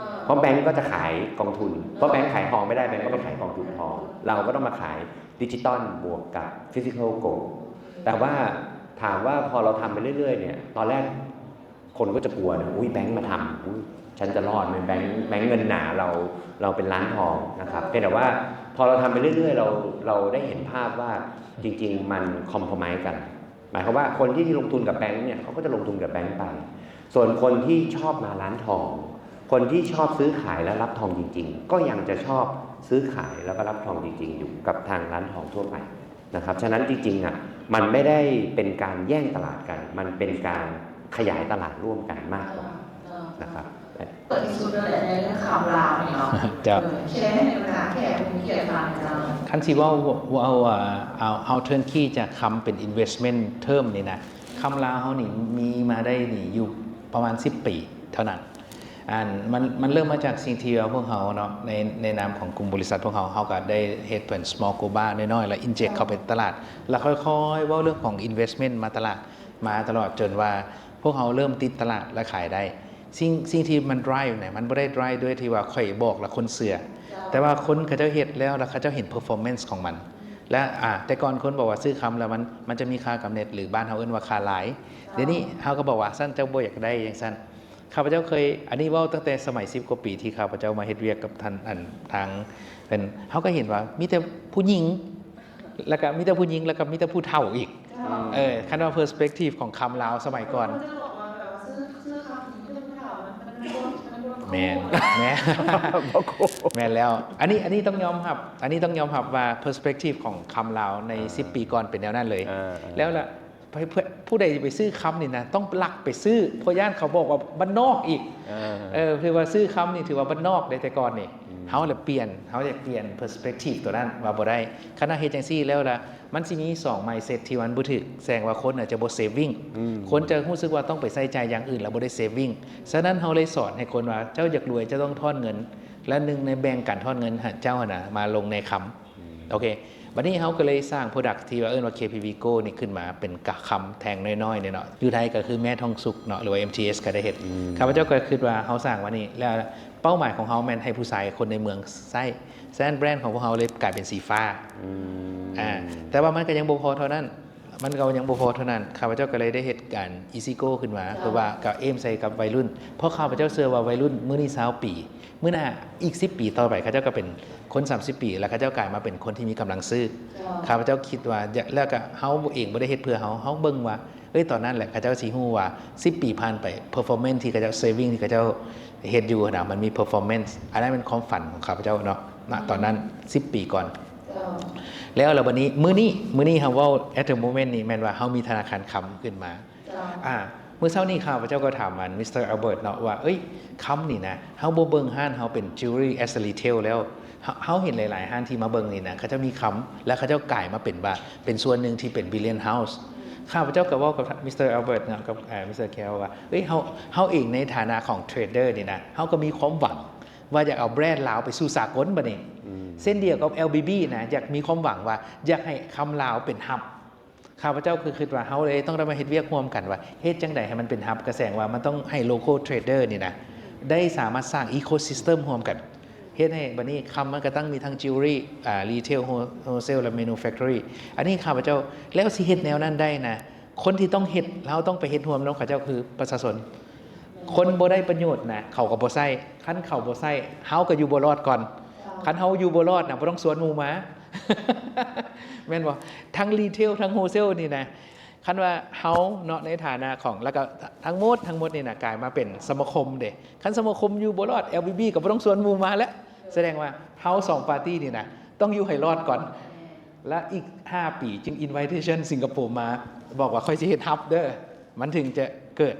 เพราะแบงก์ก็จะขายกองทุน เพราะแบงก์ขายทองไม่ได้ แบงก์ก็ไปขายกองทุนทอง เราก็ต้องมาขายดิจิตอลบวกกับ physical gold แต่ว่าถามว่าพอเราทำไปเรื่อยๆ เนี่ย ตอนแรก คนก็จะกลัวนะ "อุ๊ย แบงก์มาทำ อุ๊ย ฉันจะรอดไหม แบงก์ แบงก์เงินหนา เรา เราเป็นร้านทอง" นะครับ เพียงแต่ว่าพอเราทำไปเรื่อยๆ เรา เราได้เห็นภาพว่าจริงๆ มัน compromise กัน หมายความว่าคนที่ลงทุนกับแบงก์เนี่ย เขาก็จะลงทุนกับแบงก์ไป ส่วนคนที่ชอบมาร้านทอง คนที่ชอบซื้อขายและรับทองจริงๆ ก็ยังจะชอบซื้อขายแล้วก็รับทองจริงๆ อยู่กับทางร้านทองทั่วไป นะครับ ฉะนั้นจริงๆ อะ มันไม่ได้เป็นการแย่งตลาดกัน มันเป็นการขยายตลาดร่วมกันมากกว่า ອ່າ ອ່າ ນະຄັບ. ເປີດທີ່ສຸດເລີຍແຫຼະ ໃນເລື່ອງຄຳລາວນີ້ເນາະ ເຈົ້າ ເອີ ແຊໃຫ້ເປັນການແຂກຜູ້ມີກຽດຟັງເຈົ້າ. ຄັນຊິເວົ້າ ເວົ້າ ເວົ້າ ເອີ ເອົາ ເອົາ turnkey ຈາກຄຳເປັນ investment term ນີ້ນະ ຄຳລາວເຮົານີ້ມີມາໄດ້ນີ້ຢູ່ປະມານສິບປີເທົ່ານັ້ນ. ອັນ ມັນ ມັນເລີ່ມມາຈາກສິ່ງທີ່ວ່າພວກເຮົາເນາະ ໃນ ໃນນາມຂອງກຸ່ມບໍລິສັດພວກເຮົາ ເຮົາກໍໄດ້ເຮັດເປັນ small gold bar ນ້ອຍໆ ແລ້ວ inject ເຂົ້າໄປຕະຫຼາດ ແລ້ວຄ່ອຍໆ ເວົ້າເລື່ອງຂອງ investment ມາຕະຫຼາດ ມາຕະຫຼອດ ຈົນວ່າພວກເຮົາເລີ່ມຕິດຕະຫຼາດ ແລະ ຂາຍໄດ້. ສິ່ງ ສິ່ງທີ່ມັນ drive ນະ ມັນບໍ່ໄດ້ drive ດ້ວຍທີ່ວ່າຂ້ອຍບອກແລ້ວຄົນເຊື່ອ ແຕ່ວ່າຄົນເຂົາເຈົ້າເຮັດແລ້ວ ແລ້ວເຂົາເຈົ້າເຫັນ performance ຂອງມັນ ແລະ ອາ ແຕ່ກ່ອນຄົນບອກວ່າຊື້ຄຳແລ້ວມັນ ມັນຈະມີຄ່າກຳເນີດ ຫຼື ບ້ານເຮົາເອີ້ນວ່າຄ່າລາຍ. ດຽວນີ້ເຮົາກໍບອກວ່າ ຊັ້ນເຈົ້າບໍ່ຢາກໄດ້ຈັ່ງຊັ້ນ. ຂ້າພະເຈົ້າເຄີຍ ອັນນີ້ເວົ້າຕັ້ງແຕ່ສະໄໝສິບກວ່າປີທີ່ຂ້າພະເຈົ້າມາເຮັດວຽກກັບທ່ານ ອັນ ທາງ ເປັນ ເຮົາກໍເຫັນວ່າມີແຕ່ຜູ້ຍິງ ແລ້ວກໍມີແຕ່ຜູ້ຍິງ ແລ້ວກໍມີແຕ່ຜູ້ເຖົ້າອີກ. ເອີ ຄັນວ່າ perspective ຂອງຄຳລາວສະໄໝກ່ອນ ແມ່ນ ແມ່ນ ແມ່ນແລ້ວ. ອັນນີ້ ອັນນີ້ຕ້ອງຍອມຮັບ ອັນນີ້ຕ້ອງຍອມຮັບວ່າ perspective ຂອງຄຳລາວໃນສິບປີກ່ອນເປັນແນວນັ້ນເລີຍ. ແລ້ວລະ ໃຜ ຜູ້ໃດໄປຊື້ຄຳນີ້ນະ ຕ້ອງລັກໄປຊື້ ເພາະຢ້ານເຂົາບອກວ່າບ້ານນອກອີກ. ເອີ ເອີ ຖືວ່າຊື້ຄຳນີ້ຖືວ່າບ້ານນອກເດ້ ແຕ່ກ່ອນນີ້ ເຮົາລະປ່ຽນ ເຮົາຢາກປ່ຽນ perspective ຕົວນັ້ນວ່າບໍ່ໄດ້. ຄັນເຮົາເຮັດຈັ່ງຊີ້ແລ້ວລະ ມັນຊິມີສອງ mindset ທີ່ມັນບໍ່ຖືກ ແສດງວ່າຄົນອາດຈະບໍ່ saving ຄົນຈະຮູ້ສຶກວ່າຕ້ອງໄປໃຊ້ຈ່າຍຢ່າງອື່ນ ແລ້ວບໍ່ໄດ້ saving. ສະນັ້ນເຮົາເລີຍສອນໃຫ້ຄົນວ່າ ເຈົ້າຢາກລວຍ ເຈົ້າຕ້ອງຖອນເງິນ ແລະ ໜຶ່ງໃນແບ່ງການຖອນເງິນ ເຈົ້າຫັ້ນນະ ມາລົງໃນຄຳ. ໂອເຄ ບັດນີ້ເຮົາກໍເລີຍສ້າງ product ທີ່ວ່າເອີ້ນວ່າ KPV Gold ນີ້ຂຶ້ນມາເປັນກະຄຳແທ່ງນ້ອຍໆ ນີ້ເນາະ ຢູ່ໄທກໍຄືແມ່ທອງສຸກເນາະ ຫຼືວ່າ MTS ກໍໄດ້ເຮັດ. ຂ້າພະເຈົ້າກໍຄິດວ່າເຮົາສ້າງມານີ້ ແລ້ວເປົ້າໝາຍຂອງເຮົາແມ່ນໃຫ້ຜູ້ຊາຍຄົນໃນເມືອງໃຊ້. ສະນັ້ນ brand ຂອງພວກເຮົາເລີຍກາຍເປັນສີຟ້າ. ອືມ ອາ ແຕ່ວ່າມັນກໍຍັງບໍ່ພໍເທົ່ານັ້ນ ມັນກໍຍັງບໍ່ພໍເທົ່ານັ້ນ ຂ້າພະເຈົ້າກໍເລີຍໄດ້ເຮັດການ Easy Gold ຂຶ້ນມາ ເພື່ອວ່າກໍເອມໃສ່ກັບໄວລຸ້ນ ເພາະຂ້າພະເຈົ້າເຊື່ອວ່າໄວລຸ້ນມື້ນີ້ຊາວປີ ມື້ໜ້າອີກສິບປີຕໍ່ໄປ ເຂົາເຈົ້າກໍເປັນຄົນສາມສິບປີ ແລ້ວເຂົາເຈົ້າກາຍມາເປັນຄົນທີ່ມີກຳລັງຊື້. ຂ້າພະເຈົ້າຄິດວ່າ ແລະ ກໍເຮົາເອງບໍ່ໄດ້ເຮັດເພື່ອເຮົາ ເຮົາເບິ່ງວ່າ ເອີຍ ຕອນນັ້ນແຫຼະ ເຂົາເຈົ້າຊິຮູ້ວ່າສິບປີຜ່ານໄປ performance ທີ່ເຂົາເຈົ້າ saving ທີ່ເຂົາເຈົ້າເຮັດຢູ່ຫັ້ນນະ ມັນມີ performance. ອັນນັ້ນເປັນຄວາມຝັນຂອງຂ້າພະເຈົ້າເນາະ ນະຕອນນັ້ນ ສິບປີກ່ອນ. ແລ້ວ ແລ້ວບັດນີ້ ມື້ນີ້ ມື້ນີ້ເຮົາເວົ້າ at the moment ນີ້ແມ່ນວ່າເຮົາມີທະນາຄານຄຳຂຶ້ນມາ. ອາ ມື້ເຊົ້ານີ້ຂ້າພະເຈົ້າກໍຖາມອັນ Mister Albert ເນາະວ່າ ເອີຍ ຄຳນີ້ນະ ເຮົາບໍ່ເບິ່ງຮ້ານເຮົາເປັນ Jewelry as a Retail ແລ້ວ ເຮົາ ເຮົາເຫັນຫຼາຍໆຮ້ານທີ່ມາເບິ່ງນີ້ນະ ເຂົາເຈົ້າມີຄຳ ແລ້ວເຂົາເຈົ້າກາຍມາເປັນວ່າ ເປັນສ່ວນໜຶ່ງທີ່ເປັນ Brilliant House. ຂ້າພະເຈົ້າກໍເວົ້າກັບ Mister Albert ເນາະ ກັບ ເອີ Mister Kjell ວ່າ ເອີຍ ເຮົາ ເຮົາເອງໃນຖານະຂອງ trader ນີ້ນະ ເຮົາກໍມີຄວາມຫວັງວ່າຢາກເອົາແບຣນລາວໄປສູ່ສາກົນບັດນີ້ ເຊັ່ນດຽວກັບ LBB ນະ ຢາກມີຄວາມຫວັງວ່າຢາກໃຫ້ຄຳລາວເປັນ hub. ຂ້າພະເຈົ້າຄືຄິດວ່າເຮົາເລີຍຕ້ອງໄດ້ມາເຮັດວຽກຮ່ວມກັນວ່າ ເຮັດຈັ່ງໃດໃຫ້ມັນເປັນ hub ກະແສງວ່າມັນຕ້ອງໃຫ້ local trader ນີ້ນະ ໄດ້ສາມາດສ້າງ ecosystem ຮ່ວມກັນ ເຮັດໃຫ້ບັດນີ້ຄຳມັນກະຕັ້ງມີທັງ jewelry ອາ retail whole- wholesale ແລະ manufacturing. ອັນນີ້ຂ້າພະເຈົ້າ ແລ້ວຊິເຮັດແນວນັ້ນໄດ້ນະ ຄົນທີ່ຕ້ອງເຮັດ ເຮົາຕ້ອງໄປເຮັດຮ່ວມນຳເຂົາເຈົ້າຄືປະຊາຊົນ. ຄົນບໍ່ໄດ້ປະໂຫຍດນະ ເຂົາກໍບໍ່ໃຊ້ ຄັນເຂົາບໍ່ໃຊ້ ເຮົາກໍຢູ່ບໍ່ລອດກ່ອນ. ຄັນເຮົາຢູ່ບໍ່ລອດນະ ບໍ່ຕ້ອງຊວນໝູ່ມາ ແມ່ນບໍ່? ທັງ retail ທັງ wholesale ນີ້ນະ ຄັນວ່າເຮົາເນາະ ໃນຖານະຂອງ ແລ້ວກໍທັງໝົດ ທັງໝົດນີ້ນະ ກາຍມາເປັນສະມາຄົມເດ້. ຄັນສະມາຄົມຢູ່ບໍ່ລອດ LBB ກໍບໍ່ຕ້ອງຊວນໝູ່ມາແລ້ວ. ສະແດງວ່າເຮົາສອງປາຕີ້ນີ້ນະ ຕ້ອງຢູ່ໃຫ້ລອດກ່ອນ ແລະ ອີກຫ້າປີຈຶ່ງ invitation ສິງກະໂປມາ ບອກວ່າຂ້ອຍຊິເຮັດ hub ເດີ ມັນເຖິງຈະເກີດ.